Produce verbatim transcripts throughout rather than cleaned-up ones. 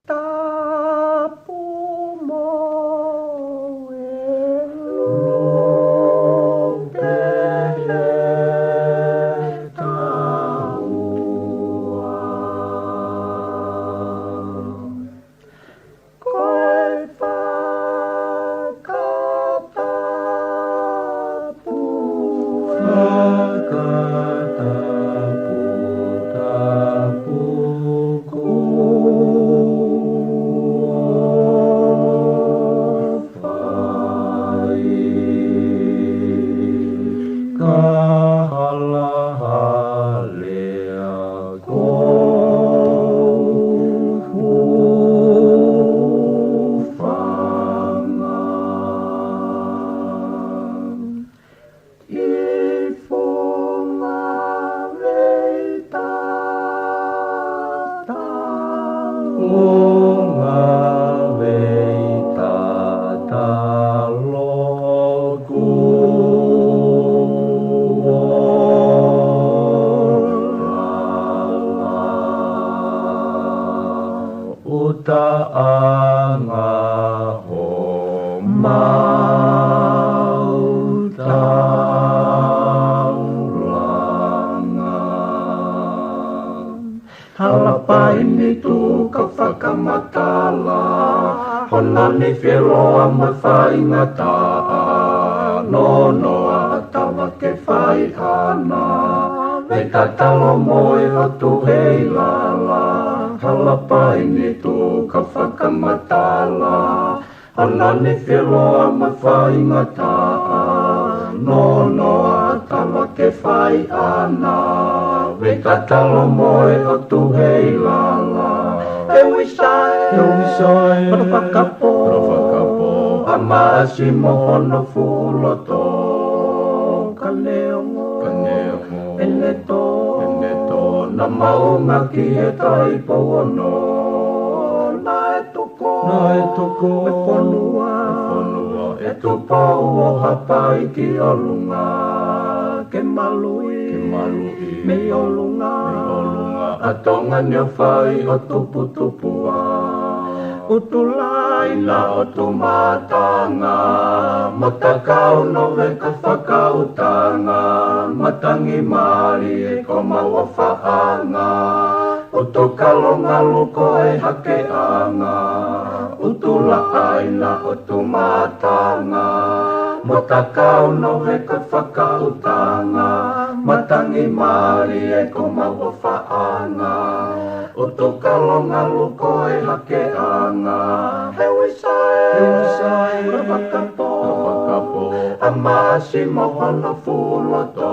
tapu mo e lope he taua. Ko e fakatapu, fakatapu, tapu kuo fai. Ka halahalea ko e hūfanga. ʻI funga vei tatalo. Funga vei tatalo kuo lala. ʻUtaʻanga homau taulanga. Hala paini tuʻu ka fakamatala, hono nifi ʻe loa mo e faingataʻa, nonoa ʻa Tavake Faiʻana, vei tatalo mo e ʻOtu Heilala. Hala paini tuʻu ka fakamatala, hono nifi ʻe loa mo e faingataʻa, nonoa ʻa Tavake Faiʻana, vei tatalo mo e ʻOtu Heilala. E uisa ē, e uisa ē, hono fakapō, hono fakapō, ʻa Maʻasi mo hono fuʻu loto. Ka neongo, ka neongo, ʻEneto, ʻEneto, naʻa mau ngāueʻaki e Talaʻipouono. Naʻe tuku, naʻe tuku e fonua, e fonua ʻe Tupou ʻo Haʻapai ki ʻolunga, ke maluʻi, ke maluʻi mei ʻolunga, mei ʻolunga ʻa Tonga ni ʻo fai ʻo tuputupuʻa. ʻUtulāina ʻo Tumatanga, mo Takau Nove ka fakaʻutanga, matangi mālie ko mau ʻofaʻanga, ʻUtukalo Ngalu ko e hakeʻanga. ʻUtulāina ʻo Tumatanga, mo Takau Nove ka fakaʻutanga, matangi mālie ko mau ʻofaʻanga, ʻUtukalo Ngalu ko e hakeʻanga. E uisa ē, e uisa ē, hono fakapō, hono fakapō, ʻa Maʻasi mo hono fuʻu loto.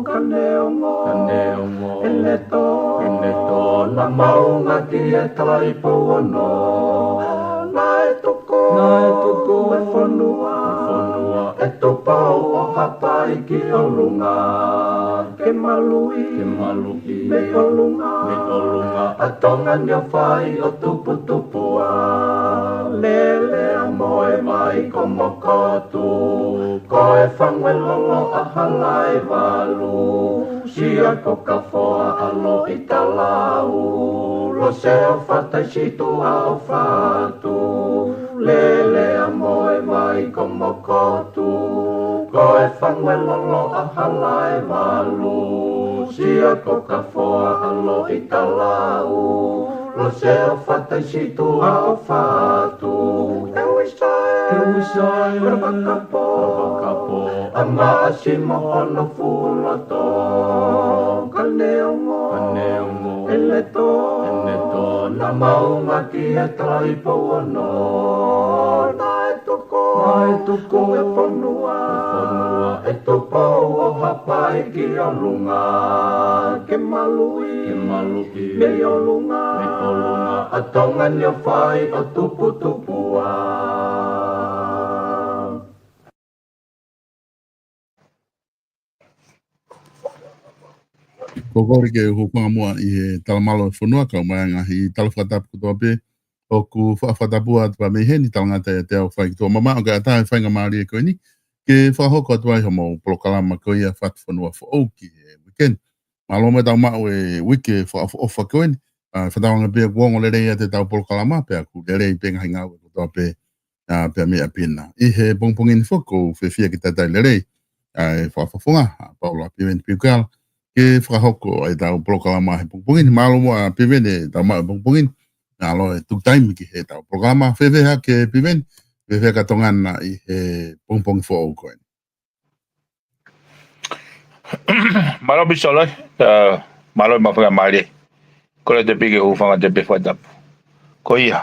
Ka neongo, ka neongo, ʻEneto, ʻEneto, naʻa mau ngāueʻaki e Talaʻipouono. Naʻe tuku, naʻe tuku e fonua, e fonua ʻe Tupou ʻo Haʻapai ki ʻolunga, ke maluʻi, ke maluʻi mei ʻolunga, mei ʻolunga ʻa Tonga ni ʻo fai ʻo tuputupuʻa. Lele ʻa Moevai ko Mokotu, ko e fangu ʻe lolo ʻa Halaevalu, Sia ko Kafoa ʻa Loʻitalau, Lose ʻo Fataisituʻa ʻo Fatu. Lele ʻa Moevai ko Mokotu, ko e fangu ʻe lolo ʻa Halaevalu, Sia ko Kafoa ʻa Loʻitalau, Lose ʻo Fataisituʻa ʻo Fatu. E uisa ē, e uisa ē, hono fakapō, hono fakapō, ʻa Maʻasi mo hono fuʻu loto. Ka neongo, ka neongo, ʻEneto, ʻEneto, naʻa mau ngāueʻaki e Talaʻipouono. Naʻe tuku, naʻe tuku e fonua, e fonua ʻe Tupou ʻo Haʻapai ki ʻolunga, ke maluʻi, ke maluʻi mei ʻolunga, mei ʻolunga ʻa Tonga ni ʻo fai ʻo tuputupuʻa. Ko e kole ke u hūfanga muʻa ʻi he talamalu ʻo e fonua, kau mai ʻa e ngaahi tala fakatapu kotoa pē ʻoku faʻa fakatapu atu pē mei heni, talangata ʻiate au Faikituʻa Mamaʻo, kae ʻatā e faingamālie ko eni ke fakahoko atu ai homau polokalama ko ia Fatu Fonua Foʻou ki he uike ni. Mālō mo e tau maʻu e uike fakaʻofoʻofa ko eni, ʻa, fakatauange pē kuo ongo lelei ʻa ʻetau polokalama, pea kuo lelei pē ngaahi ngāue kotoa pē, ʻa, pea mei ʻapi na. ʻI he pongipongi ni foki ʻoku ou fiefia ke talitali lelei ʻa e fakafofonga, ʻa Paula Piveni Piukala, ke fakahoko ʻetau polokalama he pongipongi ni. Mālō muʻa Piveni ʻetau maʻu he pongipongi ni. Mālō e tuku taimi ki heʻetau polokalama. Fēfē hake Piveni, fēfē ka Tonga na ʻi he pongipongi foʻou ko eni? Mālō Pisolo, ʻa, mālō e mafunga mālie. Kole atu pē ke u hūfanga atu pē he fakatapu. Ko ia.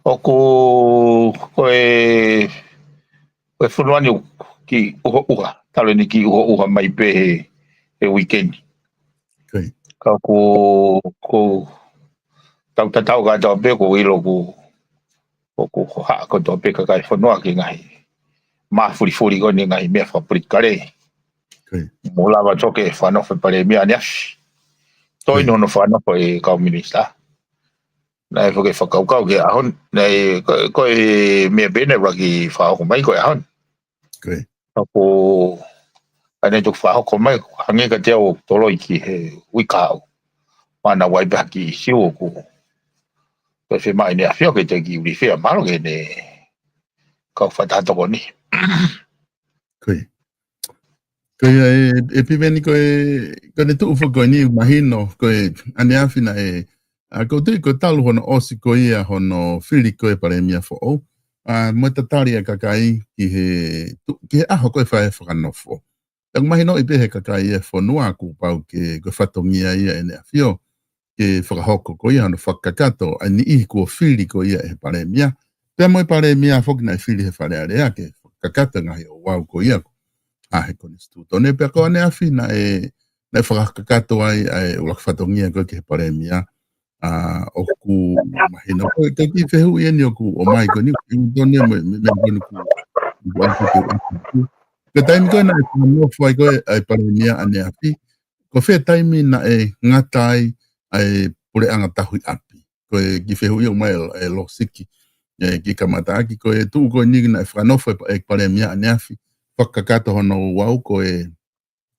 ʻOku, ko e, ko e fonua ni ʻoku kiʻi ʻuhoʻuha, talu eni kiʻi ʻuhoʻuha mai pē he, he weekend. Ko ia. Ka ʻoku, ʻoku tau tatau kātoa pē, ʻoku ou ʻilo ʻoku, ʻoku hohaʻa kotoa pē kakai e fonua ki he ngaahi māfulifuli ko eni, ngaahi meʻa fakapolitikale. Ko ia. Mo lava toki fakanofo e Palēmia ʻaneafi. Toe Ko ia. inu hono fakanofo e kau minisitā. Naʻe foki e fakakaukau ki he ʻaho ni, naʻe, ko, ko e meʻa pē naʻe ʻuluaki fakahoko mai ko e ʻaho ni. Ko ia. Ka ko ʻene toki fakahoko mai, hangē kiate au ʻoku toloi ki he uike kahaʻu. Mana wai pē ha kiʻi ʻīsiu ʻoku toe fiemaʻu ʻe ʻEne ʻAfio ke toe kiʻi ulifea, mālō ke ne kau fakataha tokoni. Ko ia. Ko ia ē, ē Piveni, ko e, ko ʻene tuʻu foki ko eni, mahino, ko e ʻaneafi naʻe, ʻa, ʻoku ou tui ko e talu hono ʻosi ko ia hono fili ko e Palēmia foʻou, ʻa, mo e tatali ʻa e kakai ki he, tu-, ki he ʻaho ko e fai e fakanofo. ʻOku mahinoʻi pē he kakai e fonua kuo pau ke, ko e fatongia ia ʻEne ʻAfio ke fakahoko ko ia hono fakakakato ʻa e niʻihi kuo fili ko ia ʻe he Palēmia. Pea mo e Palēmia foki naʻe fili he Fale Alea ke fakakakato e ngaahi ouau ko ia ʻa e Konisitūtone, pea ko ʻaneafi naʻe, naʻe fakakakato ai ʻa e ʻuluaki fatongia ko ē ki he Palēmia. ʻA, ʻoku mahino. Ko e, ko e kiʻi fehuʻi eni ʻoku ʻomai ko eni, ʻi he taimi ko eni mo e, mo e, mo e, ko eni ʻoku, ʻoku ʻai ko e, ko e taimi ko ē naʻe fakanofo ai ko ē ʻa e Palēmia ʻaneafi, ko fē taimi naʻe ngata ai ʻa e puleʻanga tauhi ʻapi? Ko e kiʻi fehuʻi ʻoku ʻomai ʻe, ʻe Losiki, ē, kiʻi kamataʻaki, ko e tuʻu ko eni naʻe fakanofo e pa-, e Palēmia ʻaneafi, fakakakato hono ouau ko e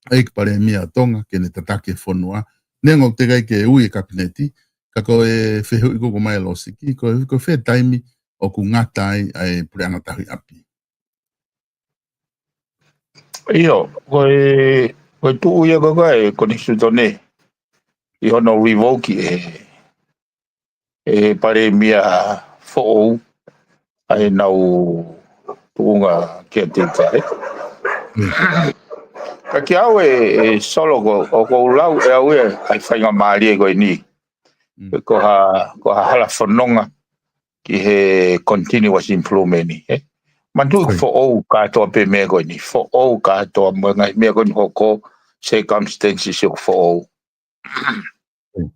ʻEiki Palēmia ʻo Tonga ke ne tataki e fonua. Neongo ʻoku teʻeki ai ke ui e Kapineti, ka ko e fehuʻi ko ē ʻoku ʻomai ʻe Losiki, ko, ko fē taimi ʻoku ngata ai ʻa e puleʻanga tauhi ʻapi? ʻIo, ko e, ko e tuʻu ia ko ē ʻa e Konisitūtone ʻi hono revoke ʻe, ʻe he Palēmia foʻou ʻa ʻenau tuʻunga caretaker, ē? Mm. Ka kiate au ē, ē Solo, ko, ʻoku ou lau ʻe au ia ʻa e faingamālie ko eni. Mm. Ko ha, ko ha hala fononga ki he continuous improvement, ē? Manatuʻi Ko ia. foʻou kātoa pē meʻa ko eni, foʻou kātoa mo e ngaahi meʻa ko eni hoko, circumstances ʻoku foʻou. Mm.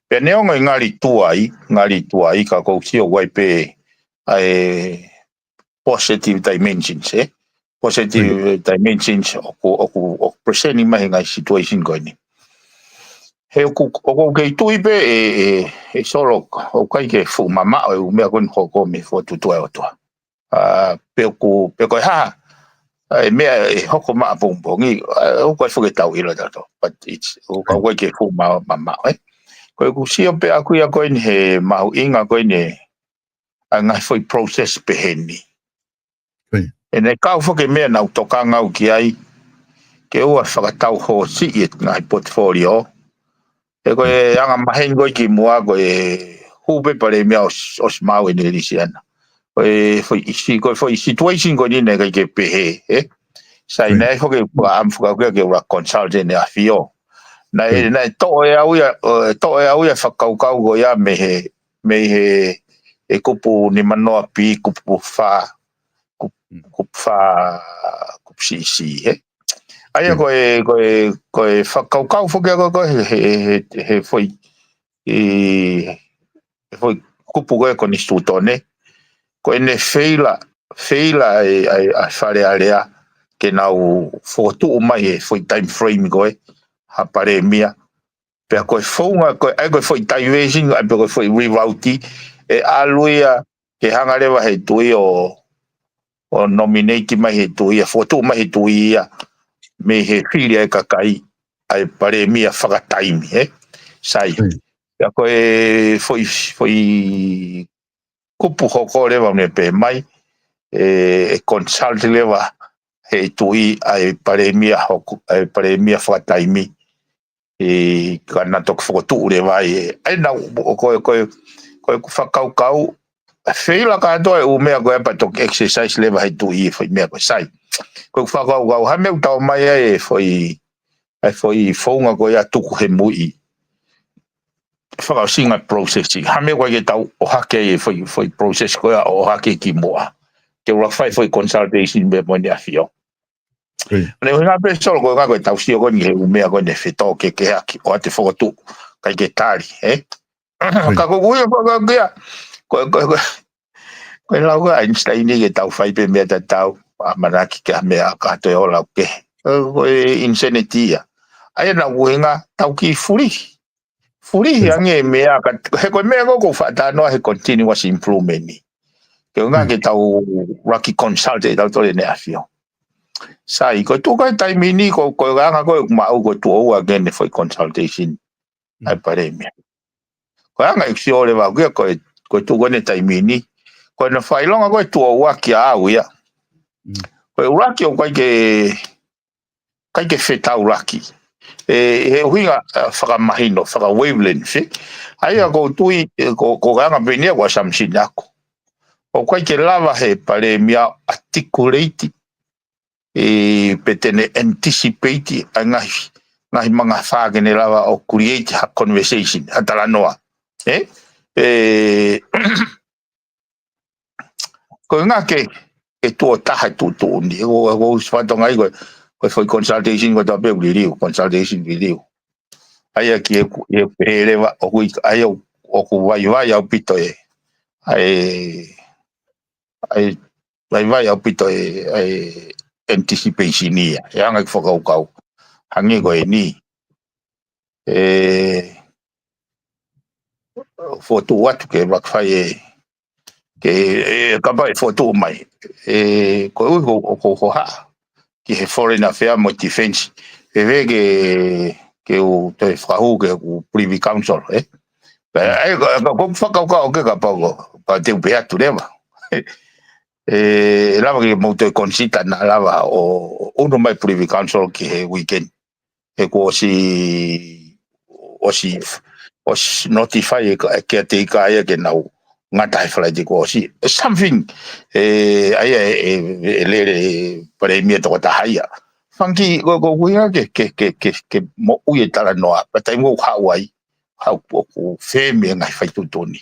Pea neongo ʻe ngali tuai, ngali tuai, ka ʻoku ou sio ʻoku ʻi ai pē ʻa e positive dimensions, ē? Positive Ko ia. dimensions ʻoku, ʻoku, ʻoku present mai he ngaahi situation ko eni. He ʻoku, ʻoku ou kei tui pē ē, ē, ē Solo, ʻoku ʻikai ke fuʻu mamaʻo e ʻū meʻa ko eni hoko mei he fokotuʻutuʻu ʻa e ʻOtua. ʻA, pe ʻoku, pe ko e hā ʻa e meʻa ʻe hoko maʻapongipongi, ʻa, ʻoku ʻikai foki ke tau ʻilo tautolu. But it's, ʻoku, ʻoku ʻikai ke fuʻu ma-, mamaʻo, ē? Ko ʻeku sio pē ʻaʻaku ia ko eni he mahuʻinga ko eni ʻa e ngaahi foʻi process pehē ni. Ko ia. ʻE ne kau foki e meʻa naʻa ku tokanga au ki ai, ke ʻoua fakatau hoosi e ngaahi portfolio. He ko e Mm. anga maheni ko ē kimuʻa ko e hū pē Palēmia ʻosi, ʻosi maʻu ʻene lisi ʻana. Ko e foʻi isi-, ko e foʻi situation ko eni naʻe ʻikai ke pehē, ē? Sai, Ko ia. naʻe foki ʻa e am fakaʻukia ke ʻuluaki consult ʻEne ʻAfio. Naʻe, Ko ia. naʻe toʻo ʻe au ia, ʻo, toʻo ʻe au ia fakakaukau ko ia mei he, mei he, ʻe kupu nimanoa B, kupu fā, kupu, Mm. kupu fā, kupu C C, ē? ʻA ia Mm. ko e, ko e, ko e fakakaukau foki ia ko ē, ko e he, he, he, he foʻi, ʻi, he foʻi kupu ko ē Konisitūtone. Ko ʻene feila, feila ʻa e, ʻa e, ʻa e Fale Alea ke nau fokotuʻu mai he foʻi time frame ko ē ha Palēmia. Pea ko e founga, ko e, ʻa ia ko e foʻi diversion, ʻa ia pe ko e foʻi reroute, ʻe ʻalu ia ke hanga leva he tuʻi ʻo, ʻo nominate mai he tuʻi ia, fokotuʻu mai he tuʻi ia, mei he fili ʻa e kakai, ʻa e Palēmia fakataimi, ē? Sai. Mm. Ia ko e foʻi, foʻi kupu hoko leva ne pē mai, e, e consult leva he tuʻi ʻa e palēmia hoko, ʻa e palēmia fakataimi, e, ka na toki fokotuʻu leva ai, e, ʻa ia naʻa, ko e, ko e, ko e fakakaukau, feila kātoa e ʻū meʻa ko ē pea toki exercise leva he tuʻi e foʻi meʻa ko ē sai. Ko e fakakaukau, ha meʻa ʻoku tau ʻomai ai e foʻi, ʻa e foʻi founga ko ia tuku he muiʻi. Fakaʻosinga process. Ha meʻa ko ē ke tau ʻohake ai e foʻi, foʻi process ko ia ʻo ʻohake ki muʻa. Ke ʻuluaki fai foʻi consultation pē mo ʻEne ʻAfio. ʻIo. Ne ʻuhinga pē Solo ko e ʻuhinga ko e tau sio ko eni he ʻū meʻa ko eni fetō ke ke haki ʻo ʻoatu fokotuʻu, ʻikai ke tali, ē? ʻIo. Ka ko e ʻuhinga ko e, ko e, ko e, ko e, ko e lau ko ē ʻa Einstein ke tau fai pē meʻa tatau, ʻamanaki ke ha meʻa ka toe ola ke. Ko e insanity ia. ʻA ia naʻa ku ʻuhinga tau kiʻi fulihi. Fulihi ange e meʻa ka, he ko e meʻa ko ē ʻoku ou faʻa talanoa he continuous improvement ni. Ke ʻuhinga ke tau ʻuluaki consult ʻe tautolu ʻEne ʻAfio. Sai, ko e tuʻu ko ē taimi ni, ko, ko e anga ko ē ʻoku maʻu ko e tuʻo ua ke ne foʻi consultation ʻa e palēmia. Ko e anga ʻeku sio leva ʻaʻaku ia ko e, ko e tuʻu ko eni taimi ni, ko ʻena fakaʻilonga ko e tuʻo ua kia au ia. Ko e ʻuluaki ʻoku ʻikai ke, ʻikai ke fetaulaki. E, he ʻuhinga, ʻa, fakamahino, faka-wavelength, ē? ʻA ia ʻoku ou tui, e, ko, ko e anga pē eni ia ko e assumption ʻaʻaku. ʻOku ʻikai ke lava he palēmia articulate, e, pe te ne anticipate ʻa e ngaahi, ngaahi mangafā ke ne lava ʻo create ha conversation, ha talanoa. Ē? E, ko e ʻuhinga ke, ke tuʻo taha e tuʻutuʻuni. Ko, ko, ko e fatongia ko e, ko e foʻi consultation ko e tape liliu, consultation liliu. ʻA ia ki he ku, he pehē leva ʻoku ʻi, ʻa ia ʻoku vaivai ʻaupito e, ʻa e, ʻa e, vaivai ʻaupito e, ʻa e anticipation ia. E anga ʻeku fakakaukau. Hangē ko eni. E, fokotuʻu atu ke ʻuluaki fai e, ke, e, kapau ʻe fokotuʻu mai. E, ko e ʻuhi ko, ko, ko ha. Ki he Foreign Affairs mo Defense. Pea ke, ke u toe fakahū ke u Privy Council, ē? Pea, e, ka, ka, ko e fakakaukau ke kapau ko, ka te u pehē atu leva. E, lava ke mou toe consider naʻa lava ʻo, ʻo ʻunu mai Privy Council ki he weekend. He kuo ʻosi, ʻosi, ʻosi notify e ka, e caretaker ia ke nau ngata he Falaite kuo ʻosi. Something, e, ʻa ia e, e, e lele e palēmia tokotaha ia. Fanga kiʻi, ko, ko, ko ia ke, ke, ke, ke, ke moʻui e talanoa, pea taimi ʻoku haʻu ai, haʻu ʻoku fēmea ngaahi fai tuʻutuʻuni.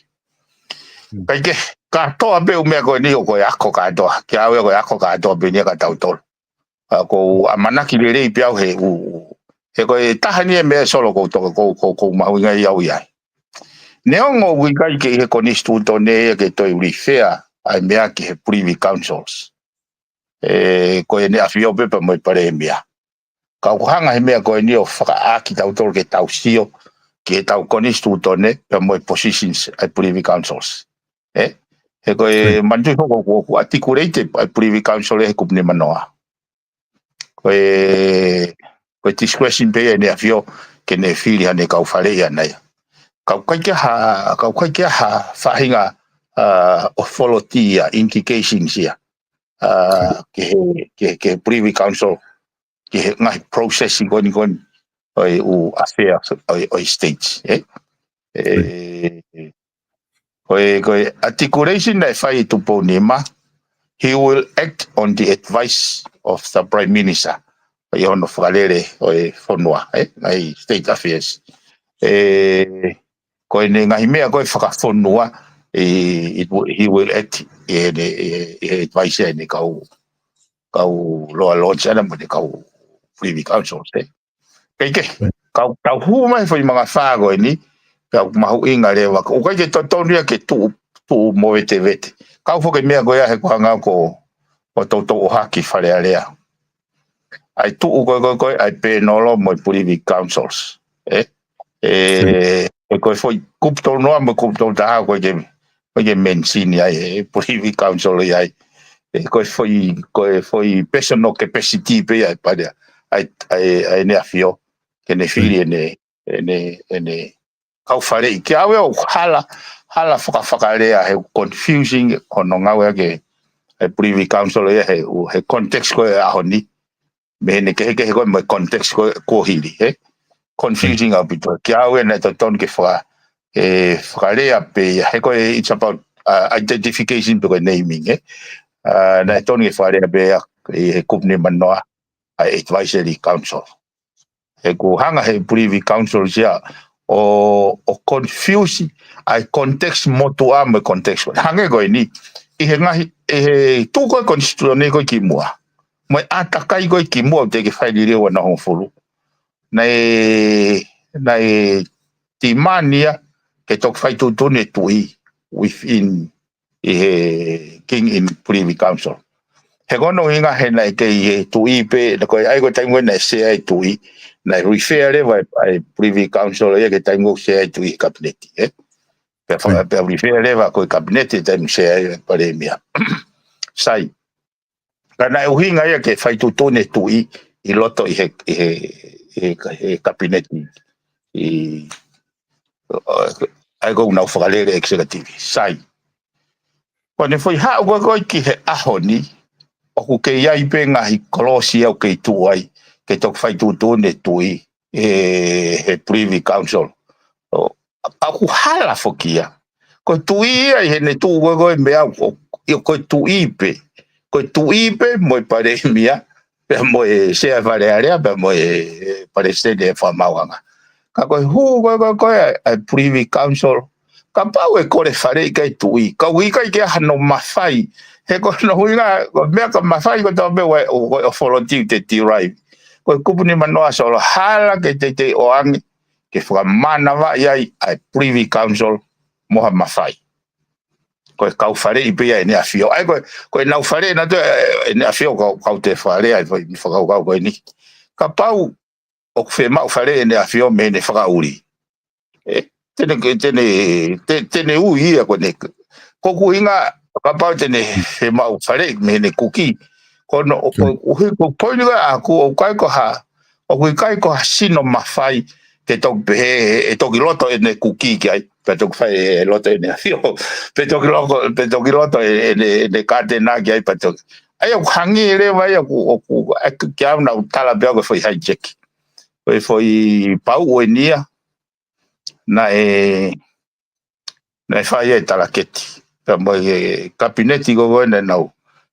ʻIkai ke, kātoa pē ʻū meʻa ko eni ʻoku ʻi he ako kātoa, ke au ia ko e ako kātoa pē eni ia kia tautolu. ʻA, ʻoku ou ʻamanaki lelei pē au he ʻū, ʻū. He ko e taha eni e meʻa Solo ʻoku ou toka, ʻoku ou, ʻoku ou, ʻoku ou mahuʻingaʻia au ia. Neongo ʻoku ʻikai ke ʻi he konisitūtone ia ke toe refer ʻa e meʻa ki he Privy Councils. E, ko ʻEne ʻAfio pē pea mo e palēmia. Ka ʻoku hanga he meʻa ko eni ʻo fakaʻā kitautolu ke tau sio, ki heʻetau konisitūtone, pea mo e positions ʻa e Privy Councils. Ē? He ko e manatuʻi foki ʻoku, ʻoku articulate ʻa e Privy Council ʻe he kupu nimanoa. Ko e, ko e discretion pē ia ʻEne ʻAfio, ke ne fili haʻane kau faleʻi ʻaʻana ia. Ka ʻoku ʻikai ke ʻi ai ha, ka ʻoku ʻikai ke ʻi ai ha faʻahinga, ʻa, authority ia, indications ia. ʻA, ki he, ki he, ki he Privy Council, ki he ngaahi process ko eni ko eni, ʻo e ʻū affairs, ʻo e, ʻo e states, ē? E, ko e, ko e articulation naʻe fai ʻe Tupou Nima, he will act on the advice of the Prime Minister. ʻI hono fakalele ʻo e fonua, ē? Ngaahi state affairs. E, ko ʻene ngaahi meʻa ko e fakafonua, e, it will, he will act, e, e, e, e advice ʻene kau, kau loa lodge ʻaʻana mo ʻene kau Privy Council, ē? Kei ke, kau, kau hū mai foʻi mangafā ko eni, kau mahuʻinga leva, ʻoku ʻikai ke totonu ia ke tuʻu, tuʻu movetevete. Kau foki meʻa ko ia he ko e anga ko, ʻo toutou ʻohake Fale Alea. ʻA e tuʻu ko e, ko e, ko e, ʻa e Pēnolo mo e Privy Councils. Ē? E, e ko e foʻi kupu tolu noa mo e kupu tolu taha ko e ke, ko e ke mention ai, e Privy Council ʻi ai. E ko e foʻi, ko e foʻi personal capacity pē ʻa e palea, ʻa e, ʻa e, ʻa ʻEne ʻAfio, ke ne fili ʻene, ʻene, ʻene kau faleʻi. Kiate au ʻoku hala, hala fakafakalea he confusing hono ngāueʻaki ʻe he Privy Council ia he, he context ko ē ʻaho ni. Mei heʻene kehekehe ko ē mo e context ko ē kuo hili, he? Confusing ʻaupito. Kiate au naʻe totonu ke faka-, ʻe fakalea pē ia, he ko e it's about, uh, identification pe ko e naming, he? Uh, naʻe totonu ke fakalea pē ia ʻi he kupu nimanoa ʻa e Advisory Council. He ʻoku hanga he Privy Council ia ʻo, ʻo confuse ʻa e context motuʻa mo e context. Hangē ko eni, ʻi he ngaahi, ʻi he tuʻu ko ē konisitūtone ko ē kimuʻa. Mo e ʻātakai ko ē kimuʻa ʻoku teʻeki ke fai liliu ʻi he ua noa hongofulu. Naʻe, naʻe demand ia ke toki fai tuʻutuʻuni e tuʻi within ʻi he King in Privy Council. He ko hono ʻuhinga he naʻe kei ʻi he tuʻi pē, naʻe ko e ʻai ko e taimi ko ē naʻe sea e tuʻi, naʻe refer leva ʻa e Privy Council ia ki he taimi ko ē sea e tuʻi he kapineti, he? Pea fa-, pea refer leva ko e kapineti he taimi sea e palēmia. Sai. Ka naʻe ʻuhinga ia ke fai tuʻutuʻuni e tuʻi ʻi loto ʻi he, ʻi he, ʻi he, he kapineti. ʻI, ʻa ia ko ʻenau fakalele executive. Sai. Ko ʻene foʻi haʻu ko ē ko ē ki he ʻaho ni, ʻoku kei ʻi ai pē ngaahi kolosi ʻoku kei tuʻu ai, ke toki fai tuʻutuʻuni e tuʻi ʻe he Privy Council. ʻO, ʻoku hala foki ia. Ko e tuʻi ia ʻi heʻene tuʻu ko ē ko ē meʻa ʻo, ʻio ko e tuʻi pē. Ko e tuʻi pē mo e palēmia, pea mo e sea Fale Alea, pea mo e palesiteni e fakamaauʻanga. Ka ko e hū ko ē ko ē ko ē ʻa e Privy Council, kapau ʻe kole faleʻi ʻe he tuʻi, ka ʻoku ʻikai ke ʻi ai hano mafai. He ko hono ʻuhinga, ko e meʻa ka mafai ko e taha pē ʻoku, ʻoku, ʻoku authority te derive. Ko e kupu nimanoa Solo, hala ke teitei ʻoange, ke fakamanavaʻi ai ʻa e Privy Council mo ha mafai. Ko e kau faleʻi pē ia ʻEne ʻAfio. ʻA ia ko e, ko ʻenau faleʻi naʻa toe, ʻEne ʻAfio kau, kau te fale ai, foʻi fakakaukau ko eni. Kapau ʻoku fiemaʻu faleʻi ʻEne ʻAfio mei heʻene fakaʻuli. ʻE, te ne, te ne, te, te ne ui ia ko ʻene. Ko ʻeku ʻuhinga, kapau te ne fiemaʻu faleʻi mei heʻene kuki. Ko hono, ko, ʻuhi, ko e poini ko ē ʻaʻaku ʻoku ʻikai ko ha, ʻoku ʻikai ko ha sino mafai ke toki pehē, ʻe toki loto ʻene kuki ki ai, pea toki fai e loto ʻEne ʻAfio. Pe toki loko, pe toki loto ʻe, ʻene, ʻene kātena ki ai, pea toki. ʻA ia ʻoku hangē leva ia ʻoku, ʻoku, ʻa ia ke au naʻu tala pē au ko e foʻi hijack. Ko e foʻi pauʻu eni ia, naʻe, naʻe fai e talaketi. Pea mo e kapineti ko ē ko ē naʻa nau,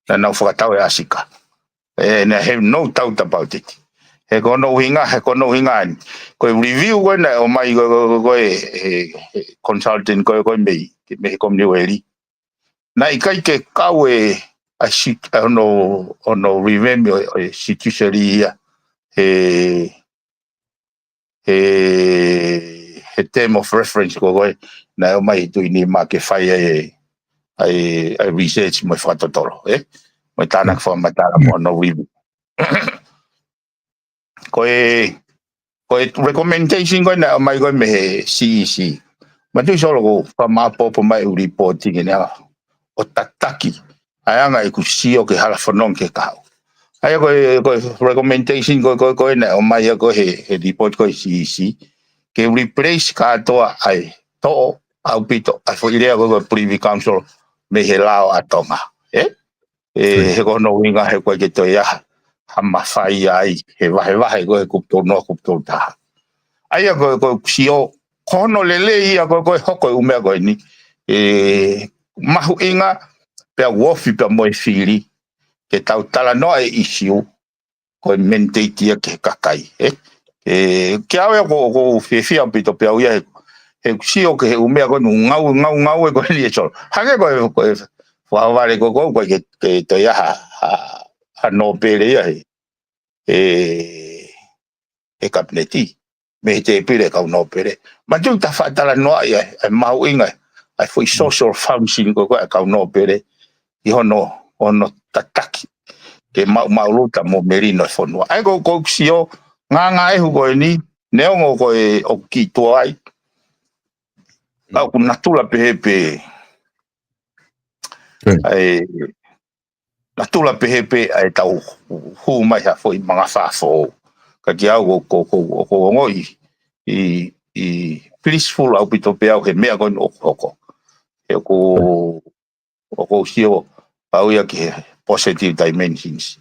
naʻa nau fakatau e ʻasika. ʻE, naʻe have no doubt about it. He ko hono ʻuhinga, he ko hono ʻuhinga eni. Ko e review ko ē naʻe ʻomai ko ē, ko ē, ko ē, he, he consultant ko ē, ko ē mei, mei he Commonwealth. Naʻe ʻikai ke kau e, ʻa e si-, ʻa hono, hono revamp ʻo, ʻo e judiciary ia. He, he, he term of reference ko ē ko ē, naʻe ʻomai he Tuʻi Nima ke fai ai e, ʻa e, ʻa e research mo e fakatotolo, ē? Mo e tānaki fakamatala mo hono review. Ko e, ko e recommendation ko ē naʻe ʻomai ko ē mei he C E C. Manatuʻi Solo ʻoku fakamāʻopoʻopo mai ʻeku reporting ʻeni ʻo tataki ʻa e anga ʻeku sio ki he hala fononga ki he kahaʻu. ʻA ia ko e, ko e recommendation ko ē, ko ē, ko ē naʻe ʻomai ia ko ē he, he report ko ē C E C. Ke replace kātoa ʻa e toʻo ʻaupito ʻa e foʻi lea ko ē ko e Privy Council mei he lao ʻa Tonga. ʻE? ʻE, he ko hono ʻuhinga he ʻoku ʻikai ke toe ʻi ai ha, ha mafai ai, he vahevahe ko ē he kupu tolu noa, kupu tolu taha. ʻA ia ko e, ko ʻeku sio, ko hono lelei ia ko ē, ko e hoko e ʻū meʻa ko eni. ʻE, mahuʻinga, pea ʻoku ofi pea mo e fili, ke tau talanoa e ʻisiū, ko e mandate ia ki he kakai, ē? ʻE, kiate au ia ʻoku, ʻoku ou fiefia ʻaupito pē au ia he, he ʻeku sio ki he ʻū meʻa ko ē ʻoku ngāue, ngāue, ngāue ko eni ē Solo. Hangē ko e, ko e fakavale ko ē ʻoku ʻikai ke, ke toe ʻi ai ha, ha, ha nōpele ia he, he, he kapineti. Mei he tēpile kau nōpele. Manatuʻi ta faʻa talanoa ia, ʻa e mahuʻinga, ʻa e foʻi social function ko ē ko ē ʻa e kau nōpele, ʻi hono, hono tataki ke maʻumaʻuluta mo melino e fonua. ʻA ia ko, ko ʻeku sio, ngāngāʻehu ko eni, neongo ko e ʻoku kiʻi tuai, ka ʻoku natula pehē pē, ʻa e, natula pehē pē ʻa e tau hū mai ha foʻi mangafā foʻou. Ka kiate au ko, ko, ko, ko ongoʻi ʻi, ʻi peaceful ʻaupito pē au he meʻa ko eni ʻoku hoko. He ʻoku, ʻoku ou sio au ia ki he positive dimensions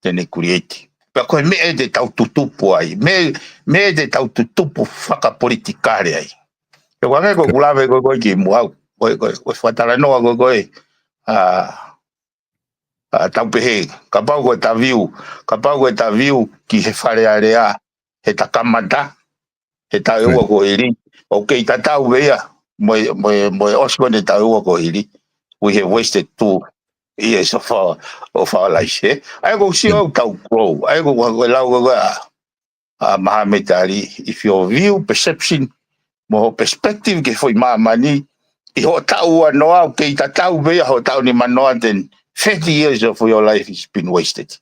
te ne create. Pea ko e meʻa ʻe te tau tutupu ai, meʻa, meʻa ʻe te tau tutupu fakapolitikale ai. He ʻoku hangē ko ʻeku lave ko ē ko ē ki muʻa, ko e, ko e, ko e fakatalanoa ko ē ko ē, ʻa, ʻa, tau pehē, kapau ko e ta view, kapau ko e ta view ki he Fale Alea, he ta kamata, he taʻu ʻe ua ko eni, ʻoku kei tatau pē ia mo e, mo e, mo e ʻosi ko eni taʻu ʻe ua ko eni. We have wasted two years of our, of our life, eh? ʻA ia ʻoku ou sio au tau grow, ʻa ia ʻoku ou, ʻoku ou lau ko ē ʻa, ʻa Muhammad Ali, if your view, perception, mo ho perspective ki he foʻi māmani, ʻi hoʻo taʻu ua noa ʻoku kei tatau pē ia hoʻo taʻu nima noa, then thirty years of your life has been wasted.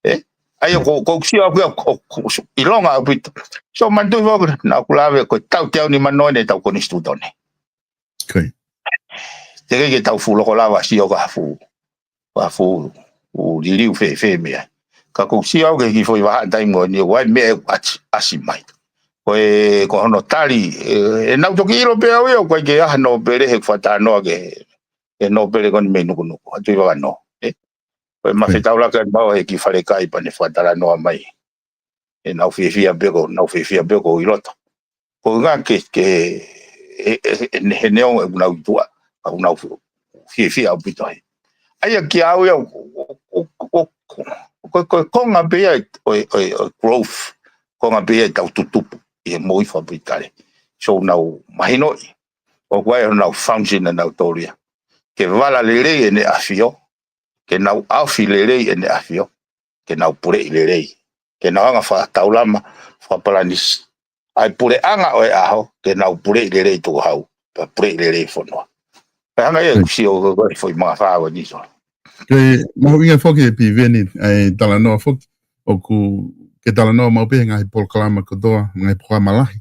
Eh? ʻA ia ʻoku, ʻoku ou sio au ki ai, ʻoku, ʻoku, ʻoku ʻilonga ʻaupito. So manatuʻi foki, naʻa ku lave ko e taʻu teau nima noa ʻene tau konisitūtone. Teʻeki ke tau fuʻu loko lava sio ki ha fuʻu, ha fuʻu, fuʻu liliu fēfē mei ai. Ka ʻoku ou sio au ki he kiʻi foʻi vahaʻa taimi ko eni ʻoku ʻi ai e meʻa ʻoku ʻasi, ʻasi mai. Ko e, ko hono tali, ʻe, ʻe nau toki ʻilo pē au ia, ʻoku ʻikai ke ʻi ai ha nōpele he fakatalanoa ki he, he nōpele ko eni mei Nukunuku, ʻa Tuʻivakanō, eh? Ko e ma fetaulaki atu mau he kiʻi falekai pea ne fakatalanoa mai. ʻE nau fiefia pē ko, nau fiefia pē ko ʻi loto. Ko e ʻuhinga ke, ke, he, he, he, he neongo ʻoku nau ʻi tuʻa, ka ʻoku nau fi-, fiefia ʻaupito ai. ʻA ia kiate au ia, ʻo, ʻo, ʻo, ʻo, ko, ko e konga pē ia ʻo e, ʻo e, ʻo e growth, konga pē ia ʻetau tutupu ʻi he moʻui fakapolitikale. So ʻoku nau mahinoʻi ʻoku ʻi ai honau function ʻanautolu ia. Ke vala lelei ʻEne ʻAfio, ke nau ʻaofi lelei ʻEne ʻAfio, ke nau puleʻi lelei, ke nau hanga ʻo fakataulama, fakapalanisi ʻa e puleʻanga ʻo e ʻaho, ke nau puleʻi lelei tukuhau, pea puleʻi lelei fonua. Pea hangē ia ʻoku sio ko ē ko e foʻi mangafā ko eni, Solo. Ko e mahuʻinga foki ʻe Piveni, ʻa e talanoa foki, ʻoku ke talanoa maʻu pē he ngaahi polokalama kotoa, ngaahi polokalama lahi.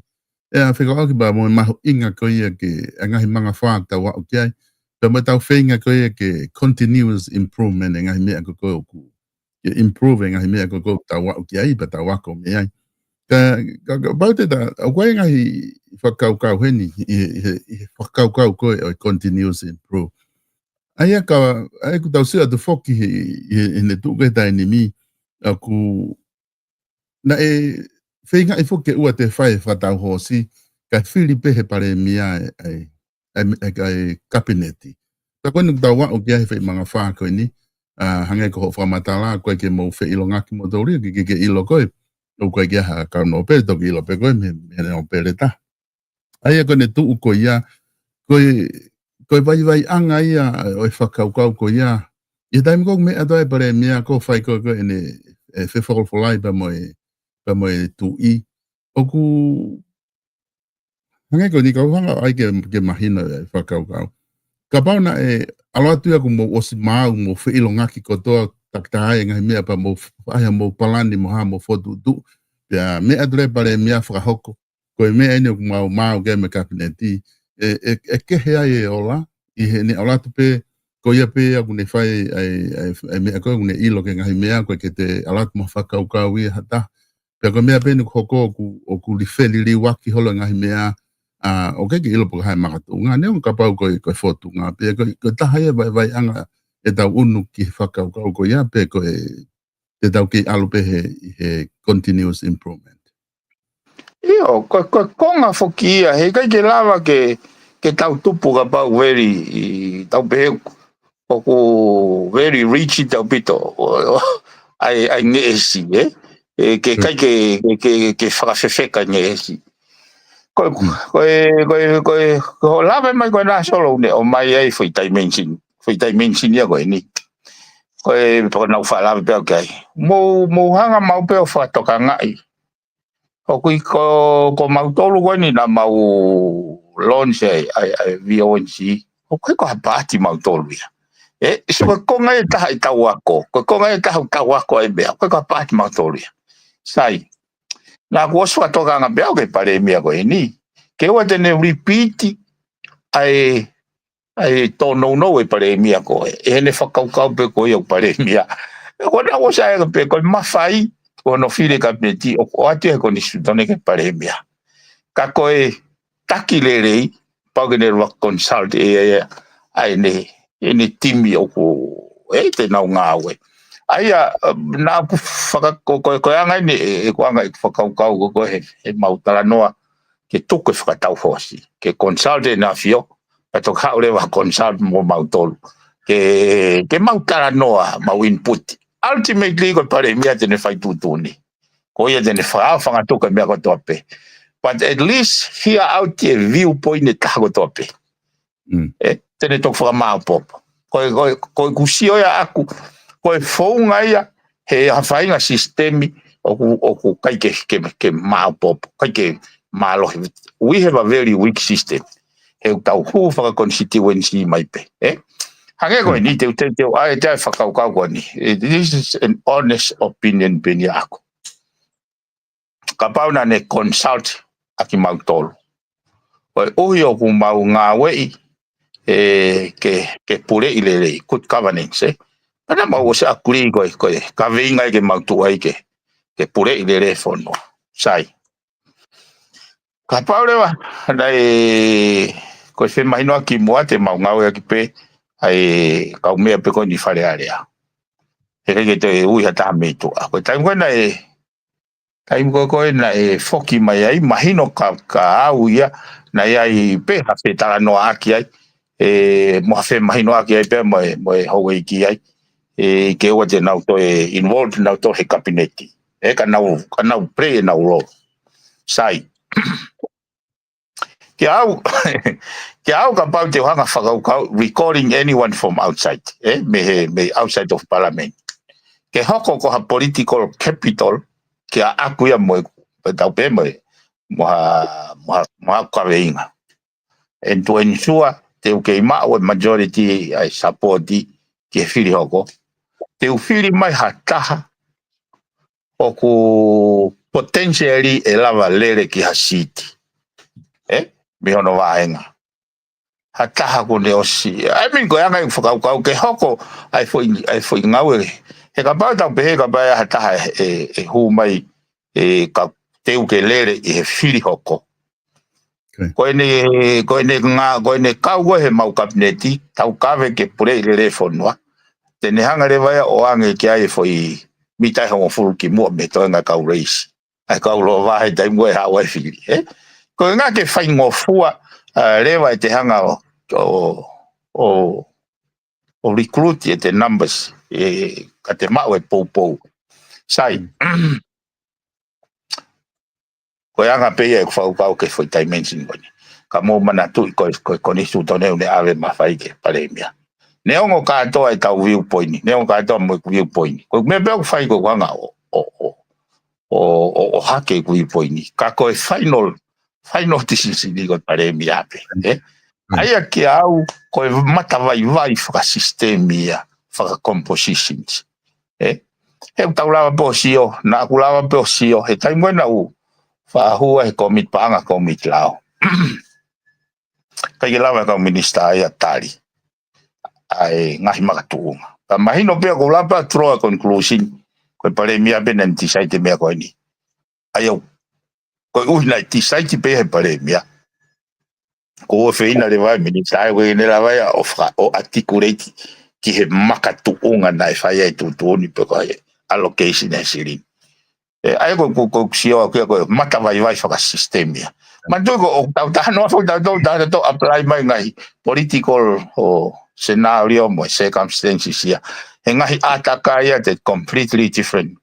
ʻE, ʻa e fekauʻaki pea mo e mahuʻinga ko ia ki he ngaahi mangafā ʻoku tau aʻu ki ai. Pea mo ʻetau feinga ko ia ki he continuous improvement ʻi he ngaahi meʻa ko ē ʻoku, ke improve ʻi he ngaahi meʻa ko ē ʻoku tau aʻu ki ai, pea tau ako mei ai. Ka, ka, kapau te ta, ʻoku ʻi ai e ngaahi fakakaukau heni, ʻi he, ʻi he, ʻi he fakakaukau ko ē ʻo e continuous improve. ʻA ia ka, ʻa ia ʻoku tau sio atu foki he, he, heʻene tuʻu ko ē he taimi ni, ʻoku naʻe feingaʻi foki ke ʻoua te fai e fakatau hoosi, kae fili pē he palēmia ʻa e, ʻa e, ʻa e, ʻa e kapineti. Ka ko eni ʻoku tau aʻu ki ai he foʻi mangafā ko eni, ʻa, hangē ko hoʻo fakamatala, ʻoku ʻikai ke mou feʻilongaki moutolu ia, ke, ke, ke ʻilo ko ē, ʻoku ʻikai ke ʻi ai ha kau nōpele, toki ʻilo pē ko ē, mei, mei he nōpele taha. ʻA ia ko ʻene tuʻu ko ia, ko e, ko e vaivaiʻanga ia ʻo e fakakaukau ko ia. ʻI he taimi ko ē ʻoku meʻa atu ai e palēmia ko ē ʻo fai ko ē ko ē ʻene, ʻe, fefolofolai pea mo e, pea mo e tuʻi. ʻOku, hangē ko eni ka u hanga ai ke, ke mahino e fakakaukau. Kapau naʻe ʻalu atu ia kuo mou ʻosi maau, mou feʻilongaki kotoa, takitaha ai e ngaahi meʻa pea mou f-, ʻai haʻamou palani mo haʻamou fokotuʻutuʻu. Pea meʻa atu leva e palēmia fakahoko. Ko e meʻa eni ʻoku mau maau ki ai mo e kapineti. ʻE, ʻe, ʻe kehe ai e ola, ʻi heʻene ʻalu atu pē, ko ia pē ia ʻoku ne fai ʻa e, ʻa e, ʻa e meʻa ko ē ʻoku ne ʻilo ki he ngaahi meʻa ko ē ke te ʻalu atu mo ha fakakaukau ia ha taha. Pea ko e meʻa pē eni ʻoku hoko ʻoku, ʻoku lifeli liuaki holo e ngaahi meʻa, ʻa, ʻoku ʻikai ke ʻilo pe ko e hā e makatuʻunga, neongo kapau ko e, ko e fōtunga, pea ko e, ko e taha ia e vaivaiʻanga ʻetau ʻunu ki he fakakaukau ko ia, pe ko e, te tau kei ʻalu pē he, he continuous improvement. ʻIo, ko, ko e konga foki ia, heʻikai ke lava ke, ke tau tupu kapau very, ʻi, tau pehē ʻoku very rigid ʻaupito, ʻo, ʻo, ʻa e, ʻa e ngeʻesi, ē? ʻE, ke, kai ke, ke, ke, ke fakafefeka e ngeʻesi. Ko e, ko e, ko e, ko e, ko e hoʻo lave mai ko ena Solo ʻoku ne ʻomai ai foʻi dimension, foʻi dimension ia ko eni. Ko e, pea ko ʻenau faʻa lave pē au ki ai. Mou, mou hanga maʻu pē ʻo fakatokangaʻi. ʻOku ʻi ko, ko mautolu ko eni naʻa mau launch ai, ʻa e, ʻa e V O N C. ʻOku ʻikai ko ha paati mautolu ia. ʻE, so ko e konga ia ʻe taha ʻetau ako. Ko e konga ia ʻe taha ʻetau ako ai meʻa. ʻOku ʻikai ko ha paati mautolu ia. Sai. Naʻa ku ʻosi fakatokanga pē au ki he palēmia ko eni. Ke ʻoua te ne repeat ʻa e, ʻa e tōnounou e palēmia ko ē. ʻE heʻene fakakaukau pē ko ia ʻoku palēmia. ʻE ko naʻa ʻosi ʻai pē ko e mafai, ko hono fili e kapineti, ʻo, ʻoatu ia he konisitūtone ke palēmia. Ka ko e, taki lelei, pau ke ne lava consult ʻe ia ʻa ʻene, ʻene timi ʻoku ʻi ai ʻenau ngāue. ʻA ia, um, naʻa ku fakako-, ko, ko e anga ʻeni, ʻe, ʻeku anga ʻeku fakakaukau ko, ko e he, he mau talanoa ke tuku e fakatau fosi, ke consult ʻEne ʻAfio, ka toki haʻu leva consult mo mautolu. Ke, ke mau talanoa, mau input. Ultimately, ko e palēmia te ne fai tuʻutuʻuni. Ko ia te ne fa-, fangatuku e meʻa kotoa pē. But at least hear out e viewpoint ʻa e taha kotoa pē. Mm. ʻE, te ne toki fakamāopoopo. Ko e, ko e, ko ʻeku sio ia ʻaʻaku, ko e founga ia, he ha faʻahinga sisitemi ʻoku, ʻoku ʻikai ke, ke, ke māopoopo, ʻikai ke mālohi. We have a very weak system. He ʻoku tau hū fakaconstituency mai pē, ē? Hangē ko ʻeni, te u, te u, te u, ʻai, te u fakakaukau ko ʻeni. Eh, this is an honest opinion pē ʻeni ʻaʻaku. Kapau naʻa ne consult ʻa kimautolu. Koeʻuhi ʻoku mau ngāueʻi, ē, ke, ke puleʻi lelei, good governance, ē? Pea naʻa mau ʻosi agree ko e, ko e kaveinga ia ke mau tuʻu ai ke, ke puleʻi lelei e fonua. Sai. Kapau leva, naʻe, ko e femahinoʻaki muʻa te mau ngāueʻaki pē ʻa e kau meʻa pē ko ʻeni Fale Alea. He ʻikai ke toe ui ha taha mei tuʻa. Ko e taimi ko ē naʻe, taimi ko ē ko ē naʻe foki mai ai, mahino ka, ka au ia, naʻe ʻi ai pē ha fetalanoaʻaki ai, ē, mo ha femahinoʻaki ai pē mo e, mo e houʻeiki ai, ē, ke ʻoua te nau toe involve nautolu he kapineti. Ē, ka nau, ka nau play ʻenau role. Sai. Kiate au, kiate au kapau te u hanga fakakaukau, recalling anyone from outside, ē, mei he, mei outside of parliament. Ke hoko ko ha political capital, kiate au ia mo e, pea tau pē mo e, mo ha, mo ha, mo ha kaveinga. And to ensure te u kei maʻu e majority ʻa e support ki he fili hoko. Te u fili mai ha taha ʻoku potentially ʻe lava lele ki ha seat. Ē? Mei hono vāhenga. Ha taha kuo ne ʻosi. I mean, ko e anga ʻeku fakakaukau ke hoko ʻa e foʻi, ʻa e foʻi ngāue. He kapau tau pehē kapau ʻe ha taha ʻe, ʻe, ʻe hū mai ʻe ka te u ke lele ʻi he fili hoko. Okay. Ko ʻene, ko ʻene ngā, ko ʻene kau ko ē he mau kapineti, tau kave ke puleʻi lelei e fonua. Te ne hanga leva ia ʻo ʻoange ki ai e foʻi mita ʻe hongofulu ki muʻa mei he toenga e kau raise. ʻA e kau lōvahe taimi ko ē haʻu ai e fili, ē? Ko e ʻuhinga ke faingofua, ā, leva ʻete hanga ʻo, ʻo, ʻo, ʻo recruit ʻete numbers, ē, ka te maʻu e poupou. Sai. Mm. Ko e anga pē ia ʻeku fakakaukau ki he foʻi dimension ko ʻeni. Ka mou manatuʻi ko e, ko e konisitūtone ʻoku ne ʻave mafai ki he palēmia. Neongo kātoa ʻetau viewpoint, neongo kātoa mo ʻeku viewpoint. Ko e meʻa pē ʻoku fai ko e anga ʻo, ʻo, ʻo, ʻo, ʻo, ʻo hake ʻeku viewpoint. Ka ko e final, final decision ʻeni ko e palēmia pē, ē? Mm. ʻA ia kiate au, ko e matavaivai fakasisitemi ia, faka-compositions. Ē? He ʻoku tau lava pē ʻo sio, naʻa ku lava pē ʻo sio, he taimi ko ē naʻa ku faʻa hū ai he komiti paʻanga, komiti lao. ʻIkai ke lava e kau minisitā ia ʻo tali ʻa e ngaahi makatuʻunga. Ka mahino pē ʻoku ou lava pē ʻo draw a conclusion, ko e palēmia pē naʻa ne decide e meʻa ko ʻeni. ʻA ia, koeʻuhi naʻe decide pē he palēmia. Ko e feina leva e minisitā, ʻoku ʻikai ke ne lava ia ʻo faka-, ʻo articulate ki he makatuʻunga naʻe fai ai e tuʻutuʻuni pe ko e allocation e silini. Ē, ʻa ia ko, ko, ko e sio ʻaʻaku ia ko e matavaivai fakasisitemi ia. Manatuʻi ko ʻoku tau talanoa foki, tau, tau, tau, tau apply mai ngaahi political ʻo scenario mo e circumstances ia. He ngaahi ʻātakai ia te completely different.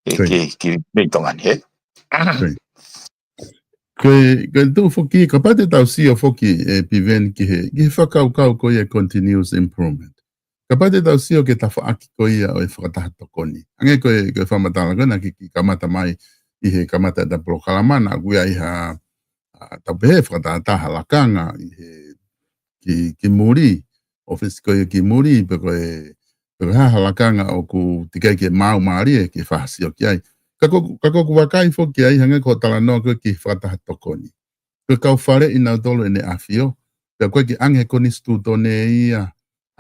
Ē, Ko ia. ki, ki, mei Tonga ni, ē? Ko ia. Ko e, ko e tuʻu foki, kapau te tau sio foki, ē, Piveni ki he, ki he fakakaukau ko ia continuous improvement. Kapau te tau sio ki he tafaʻaki ko ia ʻo e fakataha tokoni. Hangē ko e, ko e fakamatala ko ē naʻa ke kiʻi kamata mai ʻi he kamata ʻeta polokalama naʻa ʻoku ʻi ai ha, ʻa, tau pehē fakatātā ha lakanga ʻi he ki, ki muli, ʻōfisi ko ia ki muli, pe ko e, pe ko e hā ha lakanga ʻoku teʻeki ai ke maau mālie ke fakasio ki ai. Ka ko, ka ko ʻeku vakai foki ai, hangē ko e talanoa ko ē ki he fakataha tokoni. Ko e kau faleʻi nautolu ʻEne ʻAfio, pea ʻoku ʻikai ke ʻange he konisitūtone ia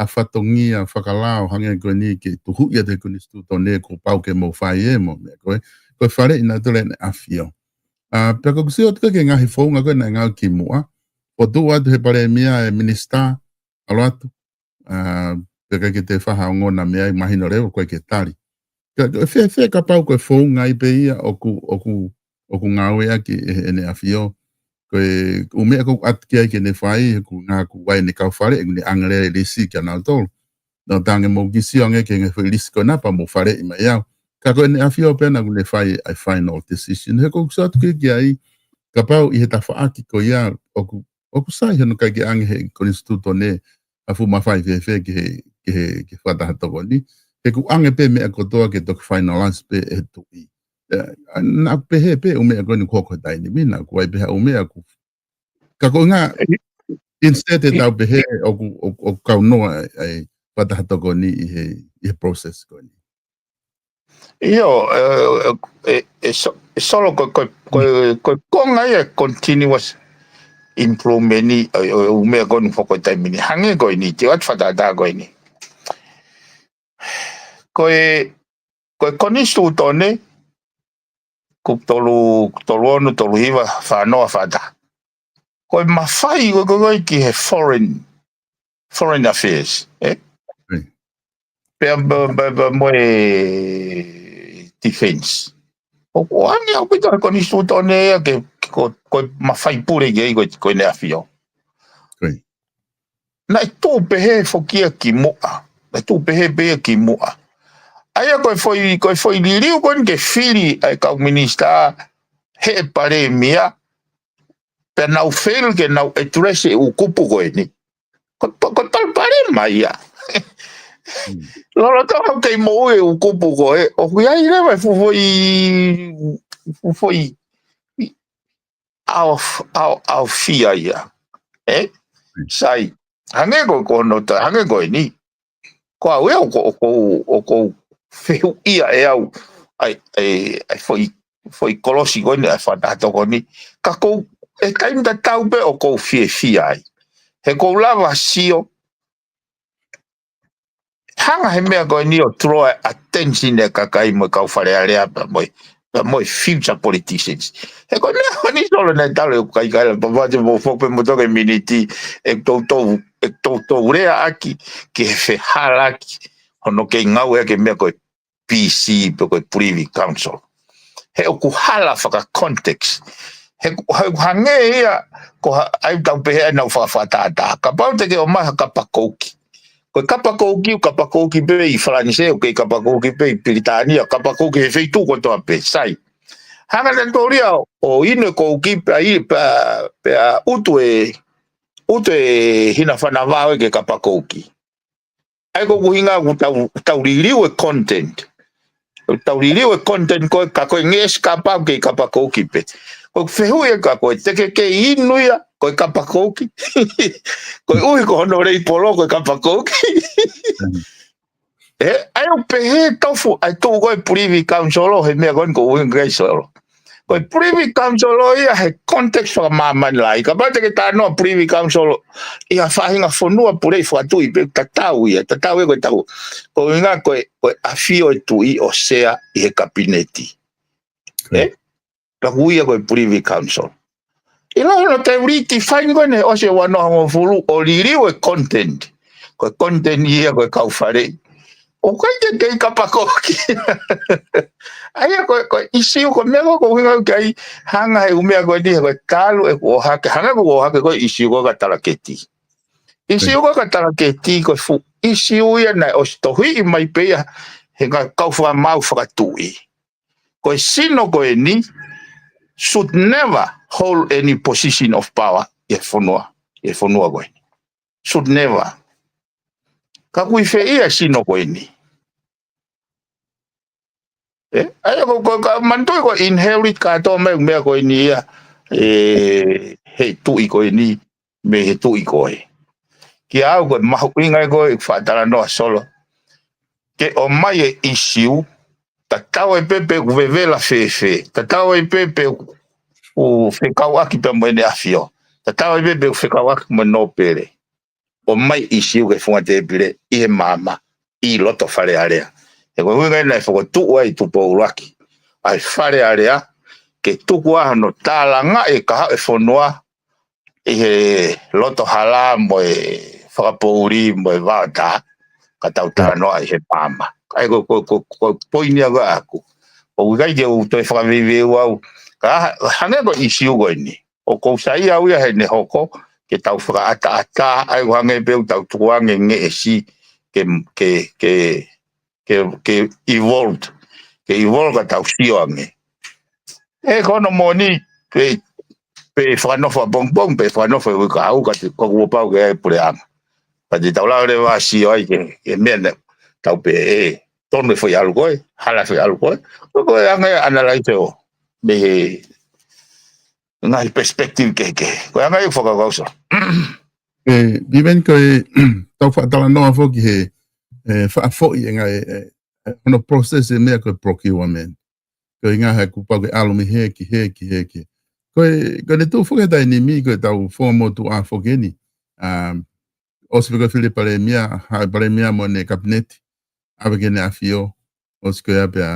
ha fatongia fakalao, hangē ko ʻeni ke tuhuʻi atu he konisitūtone kuo pau ke mou fai e mo e meʻa ko ē. Ko e faleʻi nautolu ʻEne ʻAfio. ʻA, pea ʻoku ou sio atu ki he ngaahi founga ko ē naʻe ngāueʻaki muʻa. ʻOku tuʻu atu he palēmia e minisitā, ʻalu atu. ʻA, pea ʻikai ke toe fai ha ongo na meʻa, mahino leva ʻoku ʻikai ke tali. Ka, ka fēfē kapau ko e founga ia pē ia ʻoku, ʻoku, ʻoku ngāueʻaki ʻe, ʻEne ʻAfio. Ko e, ʻū meʻa ʻoku ʻatu ki ai ke ne fai, he ʻoku ngāueʻaki ʻe heʻene kau fale, ʻoku ne ʻange leva e lisi kia nautolu. Naʻa tau ʻange mo ke sio ange ki he foʻi lisi ko ena pea mo faleʻi mai au. Ka ko ʻEne ʻAfio pē naʻa ne fai ʻa e final decision. He ʻoku ou sio atu ki, ki ai, kapau ʻi he tafaʻaki ko ia ʻoku, ʻoku sai hono ʻikai ke ʻange he konisitūtone ha fuʻu mafai fēfē ki he, ki he, ki he fakataha tokoni. He ʻoku ʻange pē meʻa kotoa ke toki finalize pē ʻe he tuʻi. ʻE, naʻa ʻoku pehē pē ʻū meʻa ko eni ʻoku hoko he taimi ni, naʻa ʻoku ʻi ai pē ha ʻū meʻa ʻoku. Ka ko e ʻuhinga, instead ʻe tau pehē ʻoku, ʻoku, ʻoku kaunoa ʻa e fakataha tokoni ʻi he, ʻi he process ko eni. ʻIo, ʻe, ʻe, ʻe, so-, ʻe Solo ko, ko, ko, ko e konga ia e continuous improvement ʻi, ʻo, ʻo, ʻū meʻa ko eni ʻoku hoko he taimi ni. Hangē ko eni, te u ʻoatu fakatātā ko eni. Ko e, ko e konisitūtone, kupu tolu, tolu ono, tolu hiva, fā noa, fā taha. Ko e mafai ko, ko, ko e ki he foreign, foreign affairs, ē? Mm. Pea, pea, pea, pea mo e defense. ʻOku ʻoange ʻaupito he konisitūtone ia ke, ke ko, ko e mafai pule ki ai ko, ko ʻEne ʻAfio. Ko ia. Naʻe tuʻu pehē foki ia ki muʻa. Naʻe tuʻu pehē pē ia ki muʻa. ʻA ia ko e foʻi, ko e foʻi liliu ko eni ke fili ʻa e kau minisitā he palēmia, pea nau fail ke nau address e ʻū kupu ko eni. Ko, ko, ko e palopalema ia. Mm. Lolotonga ʻoku kei moʻui e ʻū kupu ko ē, ʻoku ʻi ai leva e fuʻu foʻi, fuʻu foʻi, ʻaof-, ʻao-, ʻaofia ia. Ē? Mm. Sai. Hangē ko, ko hono ta-, hangē ko eni. Ko au ia ʻoku, ʻoku, ʻoku ou fehuʻia ʻe au ʻa e, ʻa e, ʻa e foʻi, foʻi kolosi ko eni, ʻa e fakataha tokoni. Ka ʻoku ou, ʻi he taimi tatau pē ʻoku ou fiefia ai. He ʻoku ou lava sio, hanga he meʻa ko eni ʻo draw attention e kakai mo e kau Fale Alea pea mo e, pea mo e future politicians. He ko e meʻa ko eni Solo naʻe talu ʻeku kaikaila, pea ʻoua te mou foki pē mo toki miniti, ʻe toutou, ʻe toutou leaʻaki ki he fehālaaki hono kei ngāueʻaki e meʻa ko e P C pe ko e Privy Council. He ʻoku hala faka-context. He ʻoku, he ʻoku hangē ia, ko ha, ʻai tau pehē ʻenau faka-, fakatātā. Kapau te ke ʻomai ha kapa kouki. Ko e kapa kouki, kapa kouki pē ʻi Falanisē, ʻoku kei kapa kouki pē ʻi Pilitānia, kapa kouki he feituʻu kotoa pē, sai. Hanga nautolu ia ʻo inu e kouki pea ʻi, pea, pea ʻutu e, ʻutu e hina fanavao ke kapa kouki. ʻA ia ko e ʻuhinga ʻoku tau, tau liliu e content. Tau liliu e content ko ē ka ko e ngeʻesi kapa ʻoku kei kapa kouki pē. Ko e fehuʻi ē ka ko e te ke kei inu ia, ko e kapa kouki. Koeʻuhi ko hono leipolo ko e kapa kouki. Mm. Ē, ʻa ia ʻoku pehē tofu, ʻa e tuʻu ko e Privy Council ʻo he meʻa ko eni ko e ʻuhinga Solo. Ko e Privy Council ʻo ia he context fakamāmani lahi. Kapau te ke talanoa Privy Council ʻi ha faʻahinga fonua puleʻi fakatuʻi pē tatau ia, tatau ia ko e tau. Ko e ʻuhinga ko e, ko e ʻafio e tuʻi ʻo sea ʻi he kapineti. Ē? Ka ʻoku ui ia ko e Privy Council. ʻI loto hono te u redefine ko eni ʻosi e ua noa hongofulu ʻo liliu e content. Ko e content ia ko e kau fale. ʻOku ʻikai ke kei kapa kouki. ʻA ia ko e, ko e ʻisiū ko e meʻa ko ē ʻoku ou ʻuhinga ki ai hanga he ʻū meʻa ko eni he ko e talu ʻeku ʻohake, hanga ʻeku ʻohake ko e ʻisiū ko ē ka talaketi. ʻIsiū ko ē ka talaketi ko e fuʻu ʻisiū ia naʻe ʻosi tohiʻi mai pē ia he ngaahi kau fakamaau fakatuʻi. Ko e sino ko eni should never hold any position of power ʻi he fonua, ʻi he fonua ko eni. Should never. Ka ʻoku ʻi fē ia e sino ko eni? Ē, ʻa ia ko, ko, ka manatuʻi ko e inherit kātoa mai e meʻa ko eni ia, ē, he tuʻi ko eni, mei he tuʻi ko ē. Kiate au ko e mahuʻinga ē ko e fakatalanoa Solo. Ke ʻomai e ʻisiū, tatau ai pē pe ʻoku vevela fēfē, tatau ai pē pe ʻoku fekauʻaki pea mo ʻEne ʻAfio, tatau ai pē pe ʻoku fekauʻaki mo e nōpele. ʻOmai ʻisiū ki he funga tēpile ʻi he maama ʻi loto Fale Alea. He ko e ʻuhinga ia naʻe fokotuʻu ai ʻe Tupou ʻUluaki ʻa e Fale Alea, ke tuku ai hono tālangaʻi e kahaʻu e fonua ʻi he loto hala mo e fakapoʻuli mo e vaotā, ka tau talanoa ʻi he paama. ʻA ia ko, ko, ko, ko e poini ia ʻaʻaku. ʻOku ʻikai ke u toe fakaveiveiua au. Ka hangē ko e ʻīsiu ko eni. ʻOku ou saiʻia au ia heʻene hoko, ke tau fakaʻataʻatā, ʻa ia ʻoku hangē pē ʻoku tau tukuange ngeʻesi, ke, ke, ke, ke, ke evolve, ke evolve ka tau sio ange. ʻE ko hono moʻoni, pe, pe fakanofo ʻapongipongi, pe fakanofo ʻi he uike kahaʻu, ka te, ko kuo pau ke ʻai puleʻanga. Ka te tau lava leva sio ai ke, ke meʻa na, tau pē ʻe, tonu e foʻi ʻalu ko ē, hala e foʻi ʻalu ko ē. Ko, ko e anga ia ʻanalaiso, mei he ngaahi perspective kehekehe. Ko e anga ia ʻeku fakakaukau. ʻE, Piveni ko e, tau faʻa talanoa foki he, ʻe, faʻa foʻi e ngaahi, ʻe, ʻe, hono process e meʻa ko e procurement. Ko e ngaahi kuo pau ke ʻalu mei he, ki he, ki he, ki he. Ko e, ko ʻene tuʻu foki he taimi ni, ko e tau fonga motuʻa foki eni. Um, ʻOsi pē ko e fili palēmia, haʻu e palēmia mo ʻene kapineti. ʻAve ki heʻene ʻafio, ʻosi ko ia pea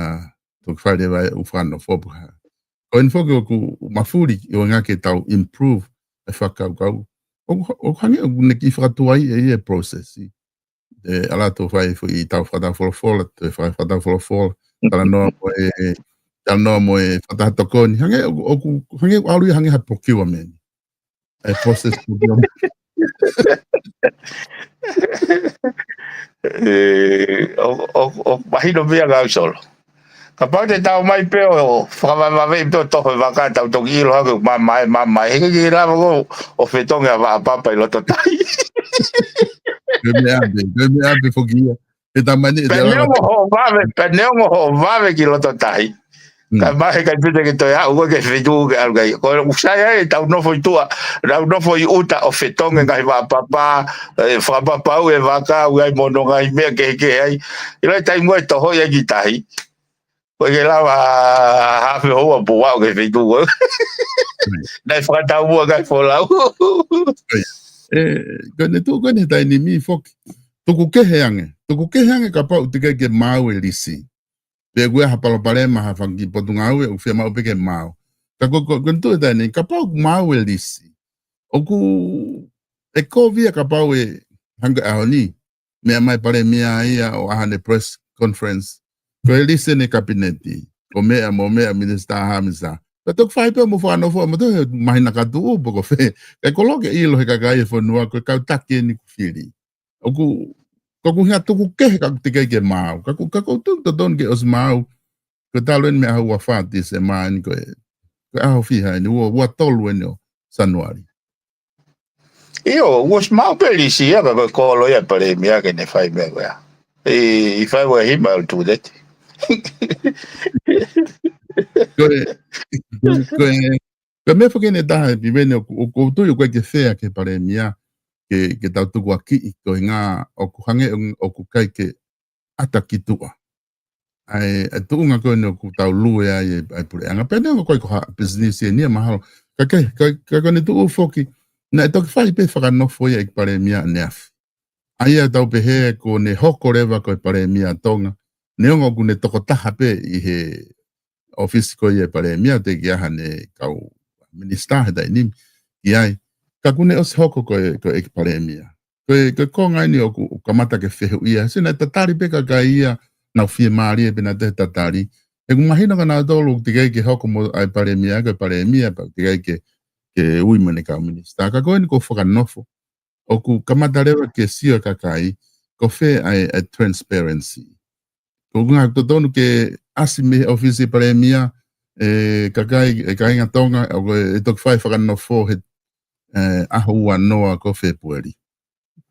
toki fai leva e ʻū fakanofo ʻoku hā. Ko eni foki ʻoku mafuli ʻi he ʻuhinga ke tau improve e fakakaukau. ʻOku, ʻoku hangē ʻoku ne kiʻi fakatuai ʻe ia e process. ʻE, ʻalu atu ʻo fai foʻi tau fakataha folofola, toe fai fakataha folofola. Talanoa mo e, talanoa mo e fakataha tokoni. Hangē ʻoku, ʻoku, hangē ʻoku ʻalu ia hangē ha procurement. E process procurement. ʻE, ʻo, ʻo, ʻo, mahino meʻa ngāue Solo. Kapau te tau mai pē ʻo fakavavevave pē ʻo toho e vaka, tau toki ʻilo hake ʻoku mamae, mamae. He ʻikai ke lava ʻo, ʻo fetongi ʻa e vaʻa papa ʻi loto tahi. Ko e meʻa pē, ko e meʻa pē foki ia. He tamani, ʻe Pea te lava neongo hoʻo vave, pea neongo hoʻo vave ki loto tahi. Mm. Ka mahalo ʻikai pē te ke toe aʻu koe ki he feituʻu ke ʻalu ki ai. Ko e ʻoku sai ai, tau nofo ʻi tuʻa, tau nofo ʻi ʻuta ʻo fetongi e ngaahi vaʻa papa, ʻe, fakapapauʻi e vaka, ʻoku ʻi ai mo hono ngaahi meʻa kehekehe ai. ʻIlo e taimi ko ē ʻe tohoʻi ai ki tahi. Ko e ke lava hafe houa pea u aʻu ki he feituʻu ko ē. Mm. Naʻe fakataumuʻa ngaahi folau. Right. ʻE, ko ʻene tuʻu ko eni he taimi ni foki. Tuku kehe ange. Tuku kehe ange kapau ʻoku teʻeki ai ke maau e lisi. Pe ʻoku ʻi ai ha palopalema ha fanga kiʻi potungāue ʻoku fiemaʻu pē ke maau. Ka ko, ko, ko ʻene tuʻu he taimi ni, kapau ʻoku maau e lisi. ʻOku ʻe kovi ia kapau ʻe hangē ko e ʻaho ni. Meʻa mai palēmia ia ʻo ʻai haʻane press conference. Ko e lisi ʻene kapineti. Ko meʻa mo meʻa minisitā ha minisitā. Pea toki fai pē mo fakanofo mo toe he māhina ka tuʻu pe ko fē. Kae koloa ke ʻilo he kakai e fonua ko e kau taki eni kuo fili. ʻOku, ko ʻeku ʻuhinga tuku kehe ka ʻoku teʻeki ai ke maau. Ka ʻoku, ka ʻoku ou tui ʻoku totonu ke ʻosi maau. Ko e talu eni mei he ʻaho ua fā Tīsema eni ko e, ko e ʻaho fiha eni, ua, ua tolu eni ʻo Sānuali. ʻIo, ʻoku ʻosi maau pē lisi ia, ka ko e kolo ia palēmia ke ne fai meʻa ko ia. ʻI, ʻi fai ua hima ʻo tu teti. Ko e, ko e, ko e, ko e meʻa foki eni ʻe taha ʻe Piveni ʻoku, ʻoku, ʻoku ou tui ʻoku ʻikai ke fea ki he palēmia, ke, ke tau tukuakiʻi, ko e ʻuhinga ʻoku hangē ʻoku, ʻoku ʻikai ke ʻata ki tuʻa. ʻA e, ʻa e tuʻunga ko eni ʻoku tau lue ai e, ʻa e puleʻanga. Pea neongo ko e ko ha business eni ia mahalo. Ka ke, ka, ka ko ʻene tuʻu foki, naʻe toki fai pē fakanofo ia ʻEiki Palēmia ʻaneafi. ʻA ia tau pehē ko ʻene hoko leva ko e Palēmia Tonga. Neongo ʻoku ne tokotaha pē ʻi he ʻōfisi ko ia e Palēmia, teʻeki ai haʻane kau minisitā he taimi ni ki ai. Ka ʻoku ne ʻosi hoko ko e, ko e ʻEiki Palēmia. Ko e, ko e konga eni ʻoku, ʻoku kamata ke fehuʻia. Sio naʻe tatali pē kakai ia, nau fiemālie pē naʻa toe tatali. ʻOku mahino kia nautolu ʻoku teʻeki ai ke hoko mo ʻa e Palēmia, ko e Palēmia, pea teʻeki ai ke, ke ui mo ʻene kau minisitā. Ka ko eni ko e fakanofo. ʻOku kamata leva ke sio e kakai, ko fē ʻa e, ʻa e transparency. Ko e ʻuhinga ʻoku totonu ke ʻasi mei he ʻōfisi Palēmia, e kakai, e kāinga Tonga, ʻoku ʻe toki fai fakanofo he, e, ʻaho ua noa ko Fēpueli.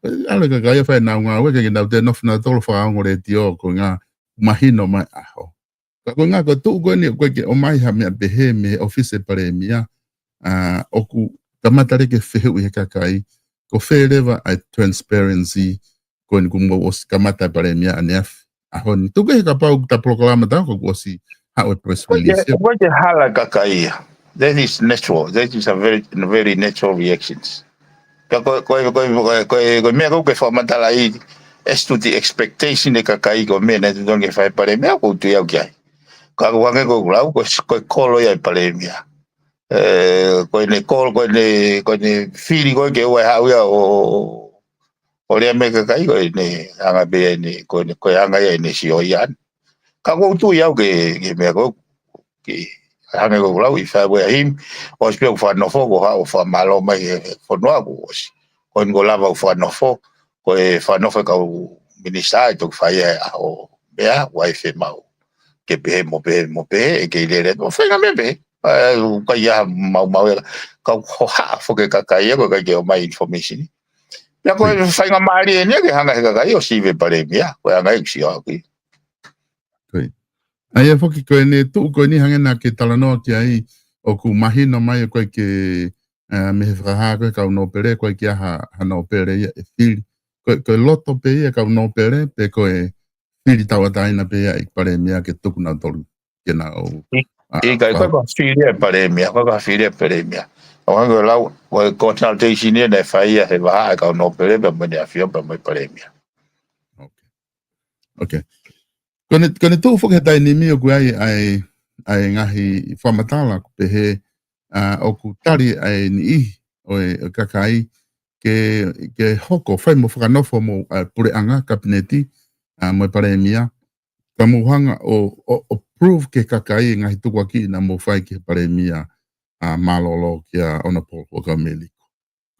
ʻAlu e kakai ia fai ʻenau ngāue, ʻikai ke nau toe nofo nautolu fakaongo letiō, ko e ʻuhinga mahino mai ʻaho. Ka ko e ʻuhinga ko e tuʻu ko eni, ʻoku ʻikai ke ʻomai ha meʻa pehē mei he ʻōfisi Palēmia, ʻa, ʻoku kamata leva ke fehuʻi he kakai, ko fē leva ʻa e transparency, ko eni kuo mou ʻosi kamata e Palēmia ʻaneafi. ʻAho ni. Tuku kehe kapau ʻoku ta polokalama ta ko ʻoku ʻosi haʻu e press release ia. ʻOku ʻikai ke hala kakai ia. That is natural. That is a very, very natural reactions. Ka ko, ko, ko, ko, ko, ko e meʻa ko ē ke fakamatalaʻi as to the expectation e kakai ko e meʻa naʻe totonu ke fai Palēmia ʻoku ou tui au ki ai. Ka ʻoku hangē ko ʻeku lau, ko e, ko e kolo ia ʻa e palēmia. ʻE, ko ʻene kolo, ko ʻene, ko ʻene fili ko ē ke ʻoua ʻe haʻu ia ʻo, ʻo lea mo e kakai, ko ʻene anga pē ia ʻene, ko ʻene, ko e anga ia ʻene sio ia. Ka ʻoku ou tui au ki he, ki he meʻa ko ē, ke hangē ko ʻeku lau ʻi fai ʻa e himi, ʻosi pē ʻoku fakanofo, ko e haʻu ʻo fakamālō mai he, he fonua kuo ʻosi. Ko eni kuo lava ʻo fakanofo, ko e fakanofo e kau minisitā ʻe toki fai ʻa e ʻaho meʻa, ʻoua ʻe fiemaʻu ke pehē mo pehē mo pehē, ʻe kei lele, ʻo faʻahinga meʻa pehē. ʻE, ʻikai ha maumau ia, ka ʻoku hohaʻa foki e kakai ia, ko e ʻikai ke ʻomai information. Pea ko e faingamālie eni ia ke hanga he kakai ʻo sivi e palēmia, ko e anga ia ʻeku sio ʻaʻaku ia. Ko ia. ʻA ia foki ko ʻene tuʻu ko eni hangē naʻa ke talanoa ki ai, ʻoku mahino mai ʻoku ʻikai ke, ʻa, mei he fakahā ko ē kau nōpele, ʻoku ʻikai ke ʻi ai ha, ha nōpele ia ʻe fili. Ko, ko e loto pē ia kau nōpele, pe ko e fili tauʻatāina pē ia ʻe he palēmia ke tuku nautolu ke nau, ʻIkai, ʻa, ʻikai ko e fili ʻa e palēmia, ʻikai ko e fili ʻa e palēmia. ʻO hangē ko e lau, ko e consultation ia naʻe fai ia he vahaʻa e kau nōpele pea mo ʻEne ʻAfio pea mo e palēmia. Okay. Okay. Ko ʻene, ko ʻene tuʻu foki he taimi ni ʻoku ʻi ai ʻa e, ʻa e ngaahi fakamatala ʻoku pehē, ʻa, ʻoku tali ʻa e niʻihi ʻo e, ʻo e kakai ke, ke hoko, fai mo fakanofo mo, ʻa, puleʻanga, kapineti, ʻa, mo e palēmia, ka mou hanga ʻo, ʻo, ʻo prove ki he kakai e ngaahi tukuakiʻi naʻa mou fai ki he palēmia, ʻa, mālōlō kia Honourable Huʻakavameiliku.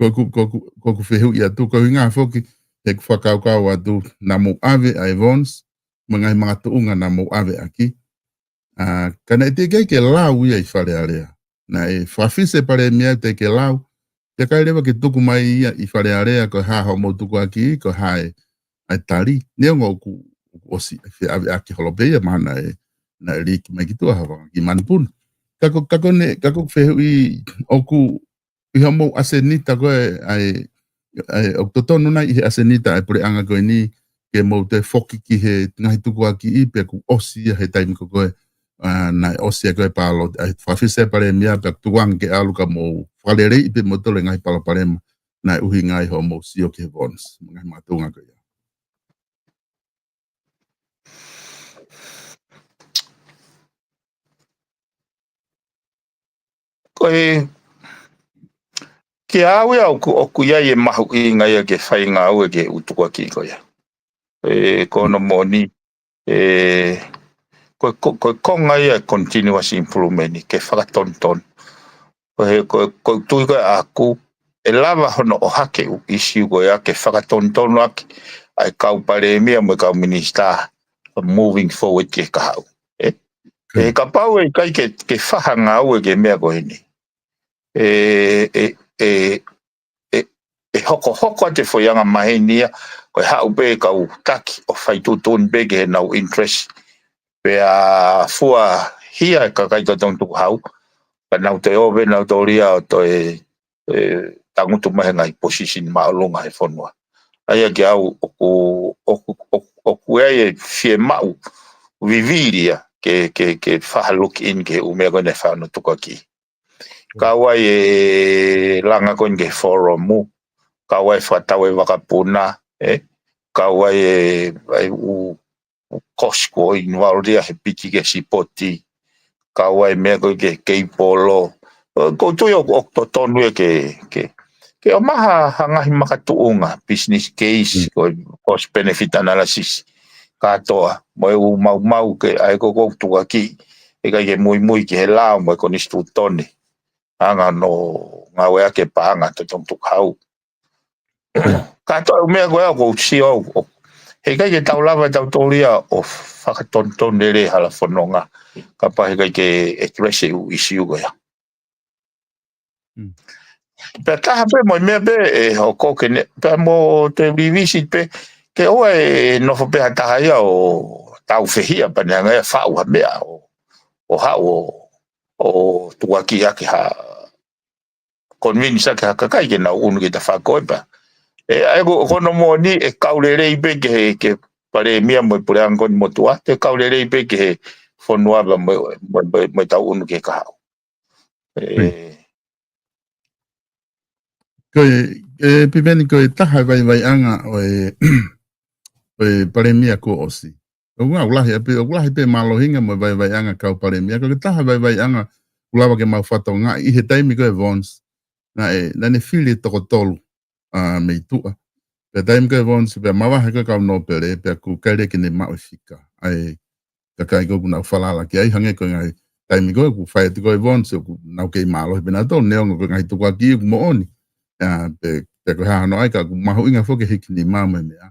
Ko ʻeku, ko ʻeku, ko ʻeku fehuʻi atu, ko e ʻuhinga foki, he ʻoku fakakaukau atu, naʻa mou ʻave ʻa e bonds, mo e ngaahi makatuʻunga naʻa mou ʻave ʻaki. ʻA, ka naʻe teʻeki ai ke lau ia ʻi Fale Alea. Naʻe fakafisi e palēmia teʻeki ke lau, teʻeki ai leva ke tuku mai ia ʻi Fale Alea ko e hā hoʻomou tukuakiʻi, ko e hā e, ʻa e tali. Neongo ʻoku, ʻoku ʻosi feʻaveʻaki holo pē ia mahalo naʻe, naʻe leak mai ki tuʻa ha fanga kiʻi manupuna. Ka ko, ka ko ʻene, ka ko ʻeku fehuʻi ʻoku ʻi hoʻomou ʻasenita ko ē, ʻa e, ʻa e, ʻoku totonu nai ʻi he ʻasenita ʻa e puleʻanga ko eni ke mou toe foki ki he ngaahi tukuakiʻi pe kuo ʻosi ia he taimi ko ē, ʻa, naʻe ʻosi ia ko e pāloti, ʻa e fakafisi e palēmia pea tukuange ke ʻalu ka mou fakaleleiʻi pē moutolu e ngaahi palopalema naʻe ʻuhinga ai hoʻomou sio ki he bonds, mo e ngaahi makatuʻunga ko ia. Ko e, kiate au ia ʻoku, ʻoku ʻi ai e mahuʻinga ia ke fai ngāue ki he ʻū tukuakiʻi ko ia. ʻE, ko hono moʻoni, ʻe, ko, ko, ko e konga ia e continuous improvement, ke fakatonutonu. Ko e, ko e, ko e tui ko ē ʻaʻaku, ʻe lava hono ʻohake ʻū ʻisiū ko ia ke fakatonutonu ʻaki ʻa e kau palēmia mo e kau minisitā moving forward ki he kahaʻu. ʻE? ʻE, kapau ʻe ʻikai ke, ke fai ha ngāue ki he meʻa ko eni, ʻe, ʻe, ʻe, ʻe, ʻe hokohoko atu e foʻi anga maheni ia, ko e haʻu pē kau taki ʻo fai tuʻutuʻuni pē ki heʻenau interest. Pea fua hia e kakai totonu tukuhau, ka nau toe ō pē nautolu ia ʻo toe, ʻe, tangutu mai he ngaahi position māʻolunga he fonua. ʻA ia kiate au ʻoku, ʻoku, ʻoku, ʻoku ʻi ai e fiemaʻu vivili ia ke, ke, ke fai ha look in ki he ʻū meʻa ko ē naʻe fai hono tukuakiʻi. Kau ai e langa ko eni ki he forum, kau ai e fakatau e vakapuna, ʻe, kau ai e, ʻa e ʻū, ʻū cost ko ē involved ia he piki ki he sipoti, kau ai e meʻa ko ē ki he keipolo. ʻE, ʻoku ou tui ʻoku, ʻoku totonu ia ke, ke, ke ʻomai ha, ha ngaahi makatuʻunga, business case, ko e cost benefit analysis, kātoa, mo e ʻū maumau ke, ʻa e ko ē ʻoku tukuakiʻi, ʻe ʻikai ke muimui ki he lao mo e konisitūtone. Anga hono ngāueʻaki e paʻanga totonu tukuhau. Kātoa e ʻū meʻa ko ia ʻoku ou sio au, ʻoku, heʻikai ke tau lava ʻe tautolu ia ʻo fakatonutonu lelei e hala fononga, kapau heʻikai ke address e ʻū ʻisiū ko ia. Pea taha pē mo e meʻa pē ʻe hoko ke ne, pea mo te revisit pē, ke ʻoua ʻe nofo pē ha taha ia ʻo tāufehiʻa pea ne hanga ia ʻo faʻu ha meʻa ʻo, ʻo haʻu ʻo, ʻo tukuakiʻi ʻaki ha, convince ʻaki ha kakai ke nau ʻunu ki he tafaʻaki ko ē pea. ʻE, ʻa ia ko, ko hono moʻoni ʻe kau lelei pē ki he, ki he palēmia mo e puleʻanga ko eni motuʻa, ʻe kau lelei pē ki he fonua pea mo, mo, mo, mo ʻetau ʻunu ki he kahaʻu. ʻE, Ko e, ʻe Piveni, ko e taha e vaivaiʻanga ʻo e, ʻo e palēmia kuo ʻosi. ʻOku ngā, ʻoku lahi ʻa pē, ʻoku lahi pē mālohinga mo e vaivaiʻanga kau palēmia. Ka ko e taha vaivaiʻanga ʻoku lava ke mau fakatokangaʻi ʻi he taimi ko ē Vons, naʻe, naʻa ne fili toko tolu, ʻa, mei tuʻa. Pea taimi ko ē Vons, pea mavahe ko ē kau nōpele, pea ʻoku ʻikai leva ke ne maʻu e fika. ʻA e kakai ko ē ʻoku nau falala ki ai, hangē ko e ngaahi taimi ko ē ʻoku fai atu ko ē Vons, ʻoku nau kei mālohi pē nautolu, neongo ko e ngaahi tukuakiʻi ʻoku moʻoni. ʻA, pe, pe ko e hā hono ʻai, ka ʻoku mahuʻinga foki e hiki nima mo e meʻa,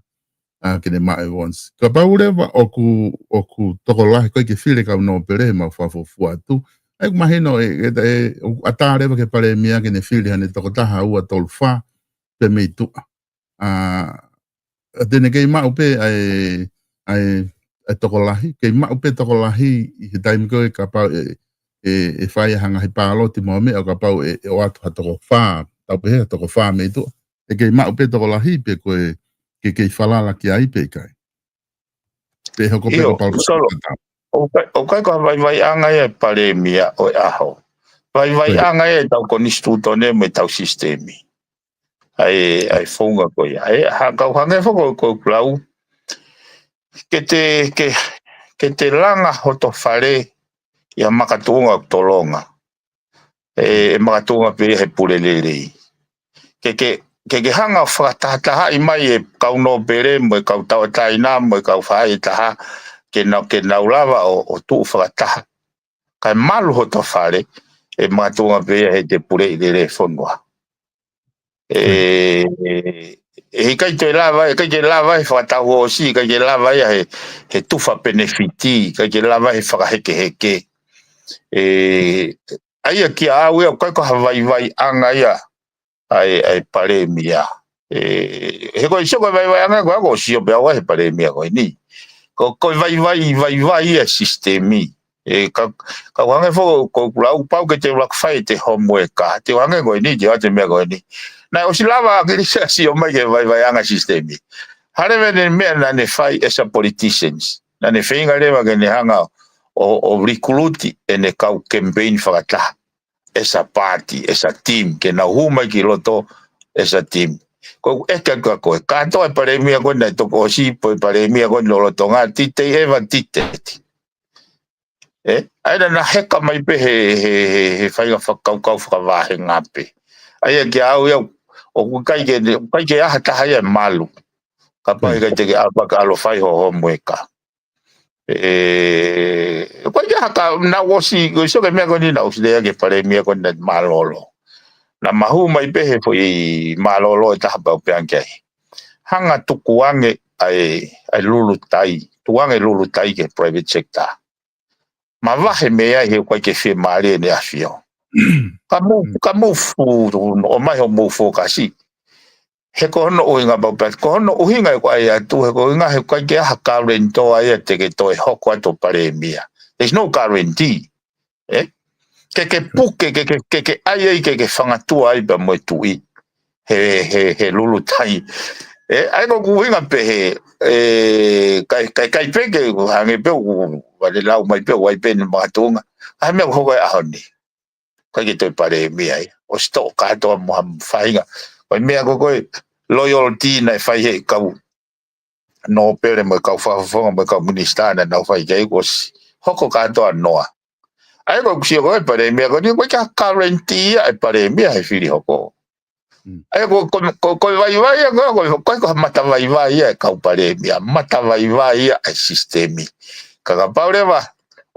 ʻa, ke ne maʻu e Vons. Kapau leva ʻoku, ʻoku tokolahi, ʻikai ke fili kau nōpele, mau fakafuofua atu. ʻA ia ʻoku mahino ʻe, ʻe, ʻe, ʻoku ʻatā leva ki he palēmia ke ne fili haʻane tokotaha, ua, tolu, fā, pē mei tuʻa. ʻA, ʻa te ne kei maʻu pē ʻa e, ʻa e, ʻa e tokolahi, kei maʻu pē tokolahi ʻi he taimi ko ē kapau ʻe, ʻe, ʻe fai ha ngaahi pāloti mo e meʻa, ʻo kapau ʻe, ʻe ʻoatu ha toko fā, tau pehē ha toko fā mei tuʻa. ʻE kei maʻu pē tokolahi pe ko e, ke kei falala ki ai pe ʻikai. Pe hoko pē ʻIo, ko e pāloti Solo. Tau. ʻOku ʻikai, ʻoku ʻikai ko ha vaivaiʻanga ia e palēmia ʻo e ʻaho. Vaivaiʻanga ia e tau konisitūtone mo e tau sisitemi. ʻA e, ʻa e founga ko ia. ʻA e, ha, kau hangē foki ko, ko ʻeku lau. Ke te, ke, ke te langa hoto fale ʻi ha makatuʻunga ʻoku tolonga. ʻE, ʻe makatuʻunga pē ia he pule lelei. Ke, ke, ke, ke hanga ʻo fakatahatahaʻi mai e kau nōpele mo e kau tauʻatāina mo e kau faʻahitaha, ke nau, ke nau lava ʻo, ʻo tuʻu fakataha. Kae malu hoto fale, ʻe makatuʻunga pē ia he te puleʻi lelei e fonua. ʻE, ʻe, ʻe ʻikai toe lava, ʻikai ke lava he fakatau hoosi, ʻikai ke lava ia he, he tufa penefiti, ʻikai ke lava he fakahekeheke. ʻE, ʻa ia kia au ia, ʻoku ʻikai ko ha vaivaiʻanga ia ʻa e, ʻa e palēmia. ʻE, he ko e sio ko e vaivaiʻanga ko ē ʻoku ou sio pē au he palēmia ko eni. Ko, ko e vaivai, vaivai ia e sisitemi. ʻE, ka, ka ʻoku hangē foki ko ʻeku lau, pau ke te ʻuluaki fai ʻete homoeka, te u hangē ko eni, te u ʻoatu e meʻa ko eni. Naʻe ʻosi lava ʻa ʻAkilisi ʻo sio mai ki he vaivaiʻanga sisitemi. Hā leva ʻene meʻa naʻa ne fai as a politicians. Naʻa ne feinga leva ke ne hanga ʻo, ʻo recruit ʻene kau campaign fakataha. As a party, as a team, ke nau hū mai ki loto as a team. Ko ʻeku ʻeke atu kia koe, kātoa e palēmia ko ē naʻe toki ʻosi, pe ko e palēmia ko ē lolotonga, did they ever did that? ʻE, ʻa ia naʻa na heka mai pē he, he, he, he faʻahinga fakakaukau fakavāhenga pē. ʻA ia kia au ia, ʻoku ʻikai ke, ʻikai ke ʻi ai ha taha ia ʻe malu. Kapau ʻikai te ke ʻalu pē ke ʻalu ʻo fai ho homoeka. ʻE, ko ia haka, naʻa ku ʻosi, ko e sio ki he meʻa ko eni naʻa ku ʻosi lea ki he palēmia ko eni naʻe mālōlō. Naʻa ma hū mai pē he foʻi mālōlō ʻe taha pē ʻo pehē ange ki ai. Hanga tukuange ʻa e, ʻa e lulutai, tukuange lulutai ki he private sector. Mavahe mei ai he ʻoku ʻikai ke fiemālie ʻEne ʻAfio. Ka mou, ka mou fu, ʻomai hoʻomou fokasi. He ko hono ʻuhinga pau pē, ko hono ʻuhinga ʻeku ʻai atu, he ko e ʻuhinga he ʻikai ke ʻi ai ha guarantor ia te ke toe hoko atu ʻo palēmia. There's no guarantee. ʻE? Ke, ke puke, ke, ke, ke, ke ʻai ai, ke, ke fangatua ai pea mo e tuʻi. He, he, he lulutai. ʻE, ʻa ia ko ʻeku ʻuhinga pē he, ʻe, kai, kai, kai pē ke, hangē pē ʻoku, vale lau mai pē, ʻoku ʻi ai pē ʻene makatuʻunga. ʻA e meʻa ʻoku hoko he ʻaho ni. ʻIkai ke toe palēmia ia. ʻOsi toʻo kātoa mo ha faʻahinga. Ko e meʻa ko ē ko e loyalty naʻe fai he kau nōpele mo e kau fakafofonga mo e kau minisitā naʻa nau fai ki ai kuo ʻosi hoko kātoa noa. ʻA ia ko ʻeku sio ko ē palēmia ko eni, ʻoku ʻikai ke ʻi ai ha guarantee ia e palēmia he fili hoko. Mm. ʻA ia ko, ko, ko, ko e vaivai ia, ko, ko, ko, ko ha mata vaivai ia e kau palēmia, mata vaivai ia e sisitemi. Ka kapau leva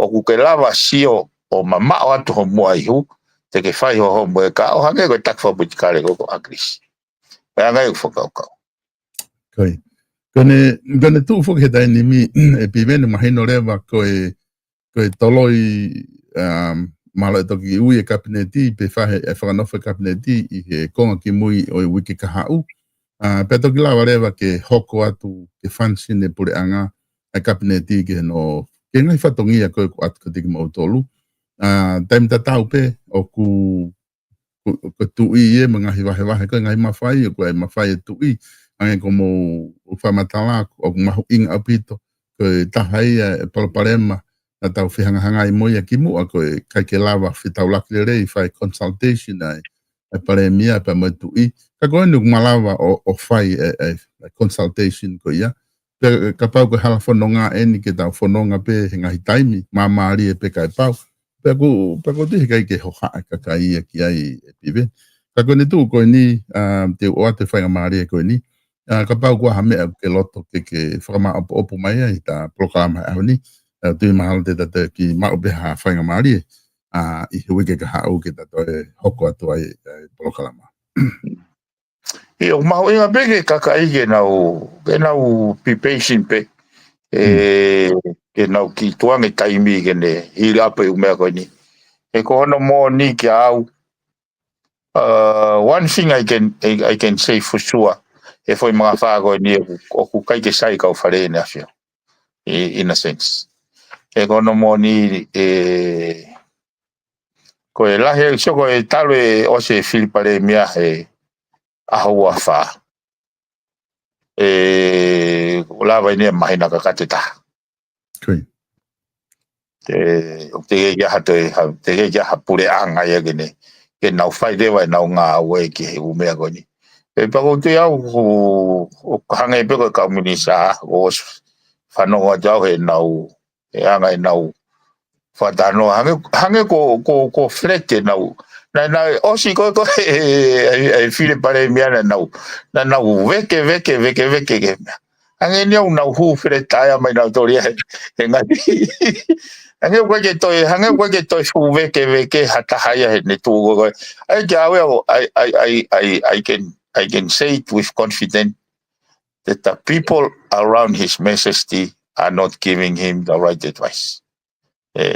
ʻoku ke lava sio ʻo mamaʻo atu ho muʻa ihu, te ke fai ho homoeka, ʻo hangē ko e taki fakapolitikale ko, ko ʻAkilisi. Ko e anga ia ʻeku fakakaukau. Ko ia. Ko ʻene, ko ʻene tuʻu foki he taimi ni, ʻe Piveni, mahino leva ko e, ko e toloi, um, mahalo ʻe toki ui e kapineti, pe fai e fakanofo e kapineti ʻi he konga kimui ʻo e uike kahaʻu. Uh, pea toki lava leva ke hoko atu ke function e puleʻanga e kapineti ki he no, ki he ngaahi fatongia ko ē ʻoku ʻatu kiate kimoutolu. Uh, taimi tatau pē, ʻoku ko, ko e tuʻi ia mo e ngaahi vahevahe, ko e ngaahi mafai, ʻoku ʻi ai e mafai e tuʻi, hangē ko hoʻomou fakamatala, ʻoku mahuʻinga ʻaupito, ko e taha ia e palopalema naʻa tau fehangahangai mo ia kimuʻa, ko e ʻikai ke lava fetaulaki lelei, fai consultation ʻa e, ʻa e palēmia pea mo e tuʻi. Ka ko eni ʻoku malava ʻo, ʻo fai e, e, e consultation ko ia, Pea kapau ko e hala fononga eni ke tau fononga pē he ngaahi taimi māmālie pē kae pau. Pea ʻoku, pea ʻoku ou tui heʻikai ke hohaʻa e kakai ia ki ai, ʻe Piveni. Ka ko eni tuʻu ko eni, ʻa, te u ʻoatu e faingamālie ko eni. ʻA, kapau ʻoku ʻi ai ha meʻa ʻoku ke loto ke, ke fakamaʻopoʻopo mai ai ʻi heʻeta polokalama he ʻaho ni. ʻA, tui mahalo te ta toki maʻu pē ha faingamālie, ʻa, ʻi he uike kahaʻu ke ta toe hoko atu ai, ʻa e polokalama. ʻIo, ʻoku mahuʻinga pē ki he kakai ke nau, ke nau be patient pē. ʻE, ke nau kiʻi tuku ange taimi ke ne hili ʻa e ʻū meʻa ko eni. ʻE ko hono moʻoni kiate au, uh, one thing I can, I, I can say for sure, ʻi he foʻi mangafā ko eni ʻoku, ʻoku ʻikai ke sai kau Fale ʻEne ʻAfio. I, in a sense. ʻE ko hono moʻoni, ʻe, ko e lahi, sio ko e talu e ʻosi e fili palēmia he ʻaho ua fā. ʻE, ʻoku lava eni e māhina kakato ʻe taha. Ko ia. Te, ʻoku teʻeki ai ha toe, ha, teʻeki ai ha puleʻanga ia ke ne, ke nau fai leva ʻenau ngāue ki he ʻū meʻa ko eni. Pea pea ʻoku ou tui au, ʻoku, ʻoku hangē pē ko e kau minisitā, ʻoku ʻosi fanongo atu au heʻenau, he anga ʻenau fakatalanoa. Hangē, hangē ko, ko, ko flat ʻenau. Naʻe, naʻe ʻosi ko, ko e, e, e fili palēmia naʻa nau, naʻa nau veke, veke, veke, veke, ke. Hangē ni ʻoku nau hū flat ia mai nau toli ai. He ngaahi. Hangē ʻoku ʻikai ke toe, hangē ʻoku ʻikai ke toe fuʻu veke, veke, ha taha ia heʻene tuʻu ko, ko. ʻAi kiate au, I, I, I, I, I can, I can say it with confidence that the people around His Majesty are not giving him the right advice. ʻE,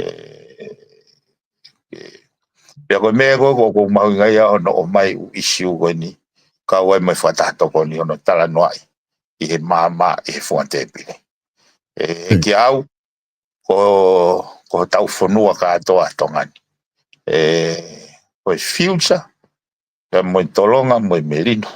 ʻe, pea ko e meʻa ko, ko, ʻoku mahuʻinga ia hono ʻomai ʻū ʻisiū ko eni, kau ai mo e fakataha tokoni hono talanoaʻi ʻi he maama, ʻi he funga tēpile. ʻE, kiate au, ko, ko hotau fonua kātoa ʻa Tonga ni. ʻE, ko e future, pea mo e tolonga, mo e melino.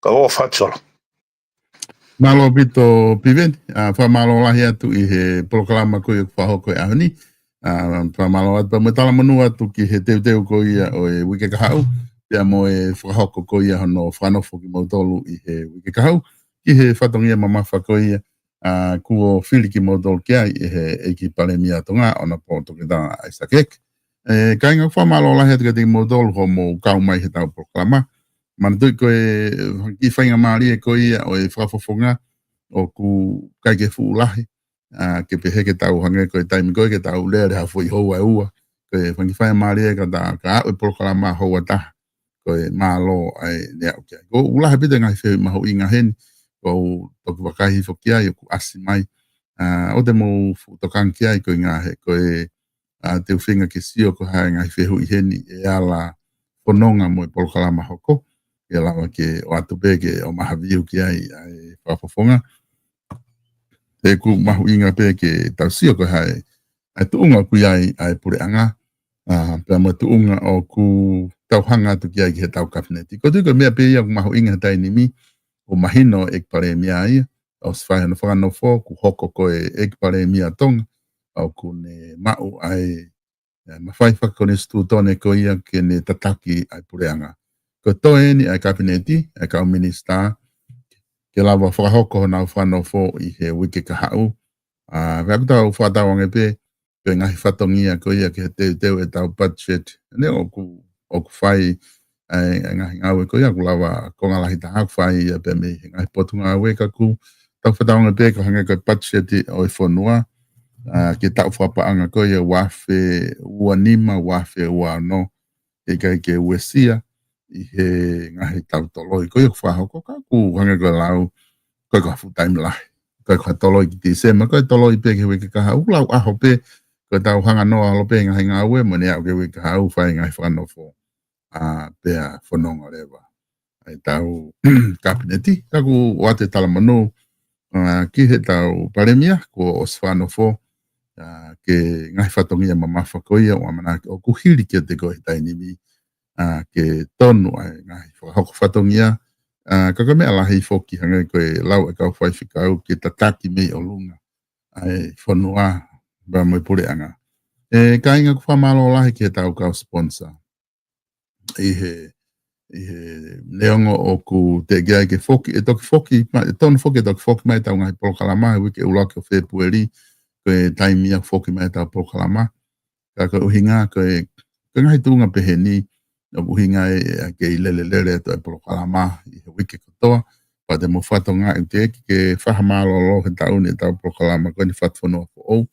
Ka ʻofa atu Solo. Mālō ʻaupito Piveni, ʻa, fakamālō lahi atu ʻi he polokalama ko ia ʻoku fakahoko he ʻaho ni. ʻA, fakamālō atu pea mo e talamonū atu ki he teuteu ko ia ʻo e uike kahaʻu, pea mo e fakahoko ko ia hono fakanofo kimoutolu ʻi he uike kahaʻu, ki he fatongia mamafa ko ia, ʻa, kuo fili kimoutolu ki ai ʻe he ʻEiki Palēmia Tonga, ʻOnapō Toketā ʻAisake Eke. ʻE, kāinga, fakamālō lahi atu kiate kimoutolu hoʻomou kau mai heʻetau polokalama. Manatuʻi ko e kiʻi faingamālie ko ia ʻo e fakafofonga ʻoku ʻikai ke fuʻu lahi, ʻa, ke pehē ke tau hangē ko e taimi ko ē ke tau lele ha foʻi houa ʻe ua. Ko e fanga kiʻi faingamālie ka ta, ka aʻu e polokalama houa ʻe taha. Ko e mālō ʻa e neʻe aʻu ki ai. ʻOku lahi ʻaupito e ngaahi fehuʻi mahuʻinga heni, ʻoku ou toki vakai hifo ki ai ʻoku ʻasi mai. ʻA, ʻoua te mou fuʻu tokanga ki ai koeʻuhi he ko e, ʻa, te u feinga ke sio ko e hā e ngaahi fehuʻi heni ʻe ala fononga mo e polokalama hoko. ʻE lava ke ʻoatu pē ke ʻomai ha view ki ai ʻa e fakafofonga. He ʻoku mahuʻinga pē ke tau sio ko e hā e, ʻa e tuʻunga ʻoku ʻi ai ʻa e puleʻanga, ʻa, pea mo e tuʻunga ʻoku tau hanga atu ki ai ki heʻetau kapineti. ʻOku ou tui ko e meʻa pē ia ʻoku mahuʻinga he taimi ni, ʻoku mahino e ʻEiki Palēmia ia, ʻosi fai hono fakanofo, kuo hoko ko e ʻEiki Palēmia Tonga, ʻoku ne maʻu ʻa e, ʻa e mafai fakakonisitūtone ko ia ke ne tataki ʻa e puleʻanga. Ko e toe eni ʻa e kapineti, ʻa e kau minisitā, ke lava fakahoko honau fakanofo ʻi he uike kahaʻu. ʻA, pea ʻoku tau fakatauange pē, ko e ngaahi fatongia ko ia ki he teuteu ʻetau budget. Neongo ʻoku, ʻoku fai ʻa e, ʻa e ngaahi ngāue ko ia ʻoku lava konga lahi taha ʻoku fai ia pē mei he ngaahi potungāue ka ʻoku tau fakatauange pē ko e hangē ko e budget ʻo e fonua, ʻa, ki he taʻu fakapaʻanga ko ia ua afe ua nima, ua afe ua ono, ʻikai ke uesia ʻi he ngaahi taʻu toloi ko ia ʻoku fakahoko ka ʻoku hangē ko e lau, ʻikai ko ha fuʻu taimi lahi. ʻIkai ko ha toloi ki Tīsema, ko e toloi pē ki he uike kahaʻu, lau ʻaho pē, ko ʻetau hanga noa holo pē ngaahi ngāue, mo ne aʻu ki he uike kahaʻu fai ngaahi fakanofo, ʻa, pea fononga leva ʻa ʻetau kapineti. Ka ʻoku ou ʻoatu e talamonū, ʻa, ki heʻetau Palēmia, kuo ʻosi fakanofo, ʻa, ki he ngaahi fatongia mamafa ko ia, ʻoku ʻamanaki ʻoku hili kiate koe he taimi ni, ʻa, ke tonu ʻa e ngaahi fakahoko fatongia, ʻa, ka ko e meʻa lahi foki hangē ko e lau ʻa e kau faifekau ke tataki mei ʻolunga ʻa e fonua, pea mo e puleʻanga. ʻE kāinga, ʻoku fakamālō lahi ki heʻetau kau sponsor. ʻI he, ʻi he neongo ʻoku teʻeki ai ke foki, ʻe toki foki, ma-, ʻe tonu foki, ʻe toki foki mai ʻetau ngaahi polokalama he uike ʻuluaki ʻo Fēpueli, ko e taimi ia ʻoku foki mai ʻetau polokalama. Ka ko e ʻuhinga ko e, ko e ngaahi tuʻunga pehē ni, ʻoku ʻuhinga ʻe, ʻe kei lelelele atu e polokalama ʻi he uike kotoa, pea te mou fakatokangaʻi ʻoku teʻeki ke fakamālōlō he taʻu ni ʻetau polokalama ko eni Fatufonua Foʻou.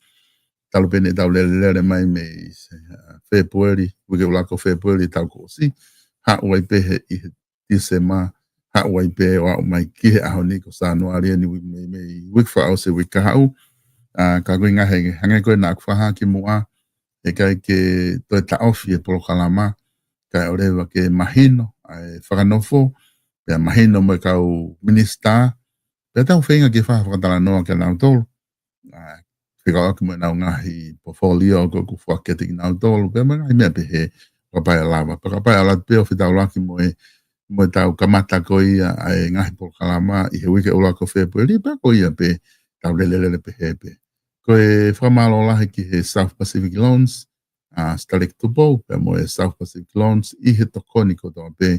Talu pē ʻetau lelelele mai mei, ʻa, Fēpueli, uike ʻuluaki ʻo Fēpueli taʻu kuo ʻosi, haʻu ai pē he, ʻi he Tīsema, haʻu ai pē ʻo aʻu mai ki he ʻaho ni ko Sānuali eni, mei, mei uike fakaʻosi, uike kahaʻu. ʻA, ka ko e ʻuhinga he, hangē ko e naʻa ku fakahā kimuʻa, ʻe ʻikai ke toe taʻofi e polokalama, kae ʻoua leva ke mahino ʻa e fakanofo, pea mahino mo e kau minisitā, pea tau feinga ke fai ha fakatalanoa kia nautolu. ʻA, fekauʻaki mo ʻenau ngaahi portfolio ʻoku, ʻoku foaki kiate kinautolu, pea mo e ngaahi meʻa pehē, kapau ʻe lava. Pea kapau ʻe ala atu pē ʻo fetaulaki mo e, mo ʻetau kamata ko ia ʻa e ngaahi polokalama ʻi he uike ʻuluaki ʻo Fēpueli, pea ko ia pē, tau lelelele pehē pē. Ko e fakamālō lahi ki he South Pacific Loans, ʻa, Sitaleki Tupou, pea mo e South Pacific Loans, ʻi he tokoni kotoa pē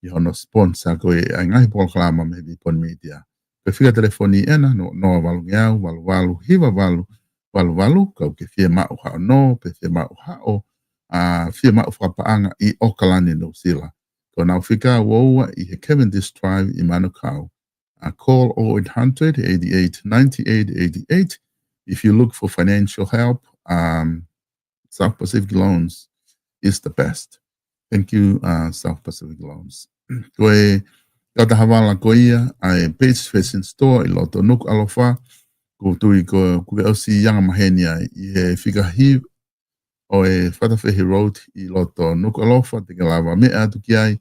ʻi hono sponsor ko ē ʻa e ngaahi polokalama mei he Vipon Media. Ko e fika telefoni ena, noa, noa valu ngeau, valu valu, hiva valu, valu valu, kapau ʻoku ke fiemaʻu haʻo nō, pe fiemaʻu haʻo, ʻa, fiemaʻu fakapaʻanga ʻi ʻAokalani, Nuʻusila. Ko ʻenau fika ua ua ʻi he Cavendish Drive ʻi Manukau. ʻA, call oh eight hundred, eighty-eight, ninety-eight, eighty-eight. If you look for financial help, um, South Pacific Loans is the best. Thank you, uh, South Pacific Loans. Ko e kautaha vala ko ia ʻa e Paige Fashion Store ʻi loto Nukuʻalofa, ʻoku ou tui ko, kuo ʻosi anga maheni ai ʻi he fika hiva ʻo e Fatafehi Road ʻi loto Nukuʻalofa, te ke lava meʻa atu ki ai,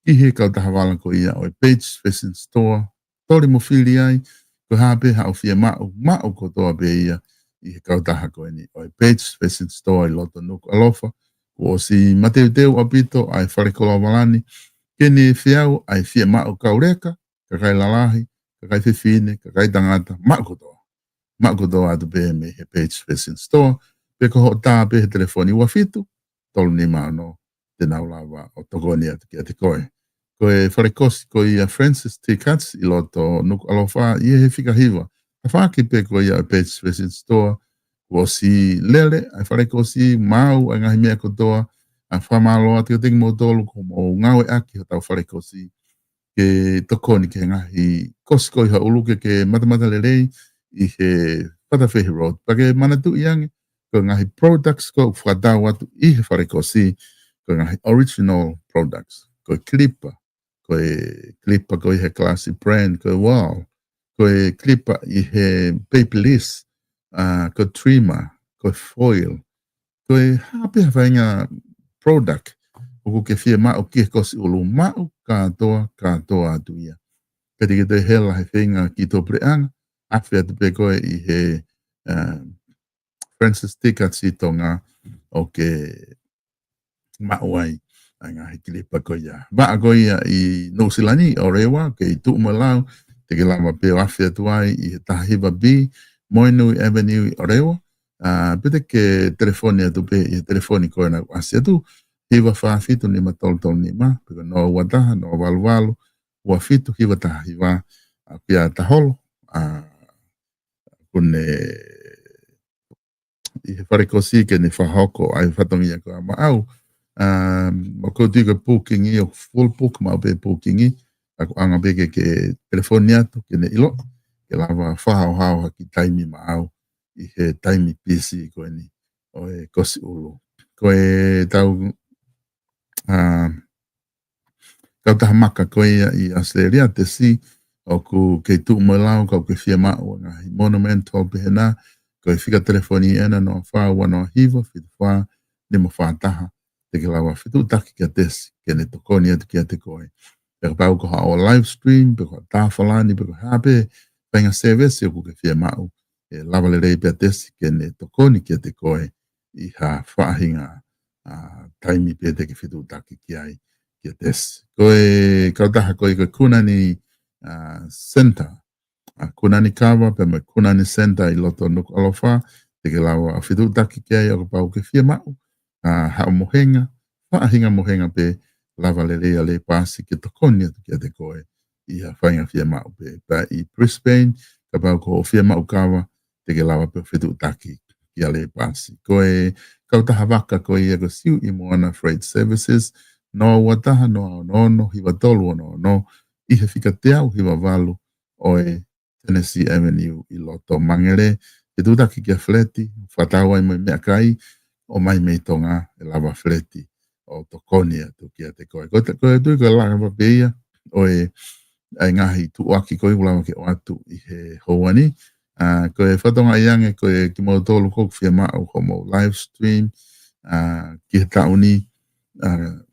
ki he kautaha vala ko ia ʻo e Paige Fashion Store, toli mo fili ai, ko e hā pē haʻo fiemaʻu, maʻu kotoa pē ia ʻi he kautaha ko eni ʻo e Paige Fashion Store ʻi loto Nukuʻalofa. Kuo ʻosi mateuteu ʻaupito ʻa e fale koloa vala ni, ke ne feau ʻa e fiemaʻu kauleka, kakai lalahi, kakai fefine, kakai tangata, maʻu kotoa. Maʻu kotoa atu pē mei he Paige Fashion Store, pe ko hoʻo tā pē he telefoni ua fitu, tolu nima ono, te nau lava ʻo tokoni atu kiate koe. Ko e fale kosi ko ia Francis T Cuts ʻi loto Nukuʻalofa, ʻi he fika hiva. Tafaʻaki pē ko ia ʻo e Paige Fashion Store, kuo ʻosi lele ʻa e fale kosi, maau ʻa e ngaahi meʻa kotoa, ʻa, fakamālō atu kiate kimoutolu kuo mou ngāueʻaki hotau fale kosi ke tokoni ki he ngaahi kosi ko ia ʻi ha ʻulu ke, ke matamata lelei ʻi he Fatafehi Road. Pea ke manatuʻi ange, ko e ngaahi products ko ē ʻoku fakatau atu ʻi he fale kosi, ko e ngaahi original products. Ko e kilipa, ko e kilipa ko ē ʻi he Classy brand, ko e Wahl, ko e kilipa ʻi he Babyliss, ʻa, ko e trimmer, ko e foil, ko e hā pē ha faʻahinga product ʻoku ke fiemaʻu ki he kosi ʻulu, maʻu kātoa, kātoa atu ia. Pea te ke toe hela he feinga ki tuʻapuleʻanga, afe atu pē koe ʻi he, uh, Francis T Cuts ʻi Tonga ʻo ke maʻu ai ʻa e ngaahi kilipa ko ia. Vaʻa ko ia ʻi Nuʻusila ni, ʻOrewa, kei tuʻu mo e lau, te ke lava pē ʻo afe atu ai ʻi he taha hiva B, Moenui Avenue ʻi ʻOrewa, ʻa, pe te ke telefoni atu pē ʻi he telefoni ko ena ʻoku ʻasi atu, hiva fā fitu nima tolu tolu nima, pe ko e noa ua taha, noa valu valu, ua fitu hiva taha hiva, ʻa, pea ta holo, ʻa, ʻoku ne ʻi he fale kosi ke ne fakahoko ʻa e fatongia ko ia maʻau. Um, ʻoku ou tui ko e booking ʻi ʻoku full book maʻu pē booking ʻi, ʻa, ko e anga pē ke, ke telefoni atu ke ne ʻilo, ke lava fakahaohaoa ha kiʻi taimi maʻau ʻi he taimi pisi ko eni ʻo e kosi ʻulu. Ko ʻetau, um, kautaha maka ko ia ʻi ʻAositelēlia, Tesi, ʻoku kei tuʻu mo e lau, ka ʻoku ke fiemaʻu ʻa e ngaahi monumental pehē na, ko e fika telefoni ena noa fā ua noa hiva fitu fā nima fā taha, te ke lava fetuʻutaki kia Tesi, ke ne tokoni atu kiate koe. Pea kapau ko haʻo live stream, pe ko haʻo tā falani, pe ko e hā pē faʻahinga service ʻoku ke fiemaʻu, ʻe lava lelei pē ʻa Tesi ke ne tokoni kiate koe ʻi ha faʻahinga, ʻa, taimi pē te ke fetuʻutaki ki ai kia Tesi. Ko e kautaha ko ia ko e Kunani, ʻa, Center, ʻa Kunani Kava, pea mo e Kunani Center ʻi loto Nukuʻalofa, te ke lava ʻo fetuʻutaki ki ai ʻo kapau ʻoku ke fiemaʻu ʻa haʻo mohenga, faʻahinga mohenga pē lava lelei ʻa Lēpasi ke tokoni atu kiate koe ʻi ha faʻahinga fiemaʻu pē. Pea ʻi Brisbane, kapau ʻoku ke fiemaʻu kava, te ke lava pē ʻo fetuʻutaki kia Lēpasi. Ko e kautaha vaka ko ia ko Siuʻimoana Freight Services, noa ua taha, noa ono ono, hiva tolu ono ono, ʻi he fika teau hiva valu ʻo e Tennessee Avenue ʻi loto Mangere. Fetuʻutaki kia Feleti, fakatau ai mo e meʻakai, ʻomai mei Tonga, ʻe lava Feleti ʻo tokoni atu kiate koe. Ko e, ko e tui ko e lava pē ia ʻo e, ʻa e ngaahi tuʻuaki ko ia ʻoku lava ke ʻoatu ʻi he houa ni. ʻA, ko e fakatokangaʻi ange ko e kimoutolu ʻoku fiemaʻu hoʻomou live stream, ʻa, ki he taʻu ni, ʻa,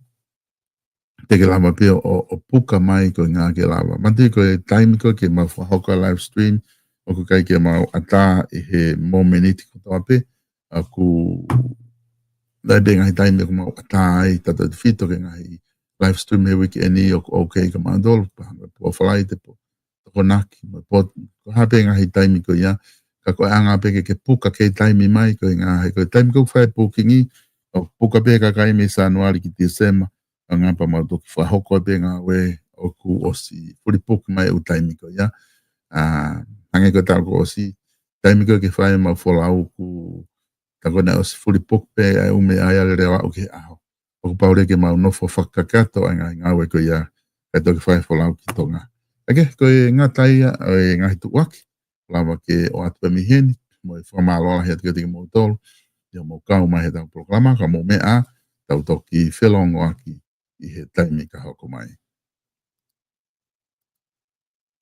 te ke lava pē ʻo, ʻo puka mai koeʻuhi ke lava. Manatuʻi ko e taimi ko ē ke mau fakahoko ʻa e live stream, ʻoku ʻikai ke mau ʻatā ʻi he momeniti kotoa pē, ʻoku ʻi ai pē ngaahi taimi ʻoku mau ʻatā ai, tautautefito ki he ngaahi live stream he weekend ʻoku okay kia mautolu, pea hanga pō Falaite pō Tokonaki, mo e pō, ko e hā pē ngaahi taimi ko ia, ka ko e anga pē ke, ke puka kei taimi mai, koeʻuhi he ko e taimi ko ē ʻoku fai booking ʻi, ʻoku puka pē kakai mei Sānuali ki Tīsema, ʻa ia pea mau toki fakahoko pē ngāue ʻoku ʻosi fully book mai ʻa e taimi ko ia. ʻA, hangē ko e taʻu kuo ʻosi, taimi ko ē ke fai ʻemau folau ʻoku tā ko ē naʻe ʻosi fully book pē ʻa e ʻū meʻa ia lele ʻo aʻu ki he ʻaho. ʻOku pau leva ke mau nofo fakakakato ʻa e ngaahi ngāue ko ia, kae toki fai folau ki Tonga. ʻA ia ko e ngata ia ʻo e ngaahi tuʻuaki, lava ke ʻoatu pē mei heni, mo e fakamālō lahi atu kiate kimoutolu, ʻi hoʻomou kau mai he ʻetau polokalama, ka mou meʻa ā, tau toki felōngoaki ʻi he taimi ka hoko mai.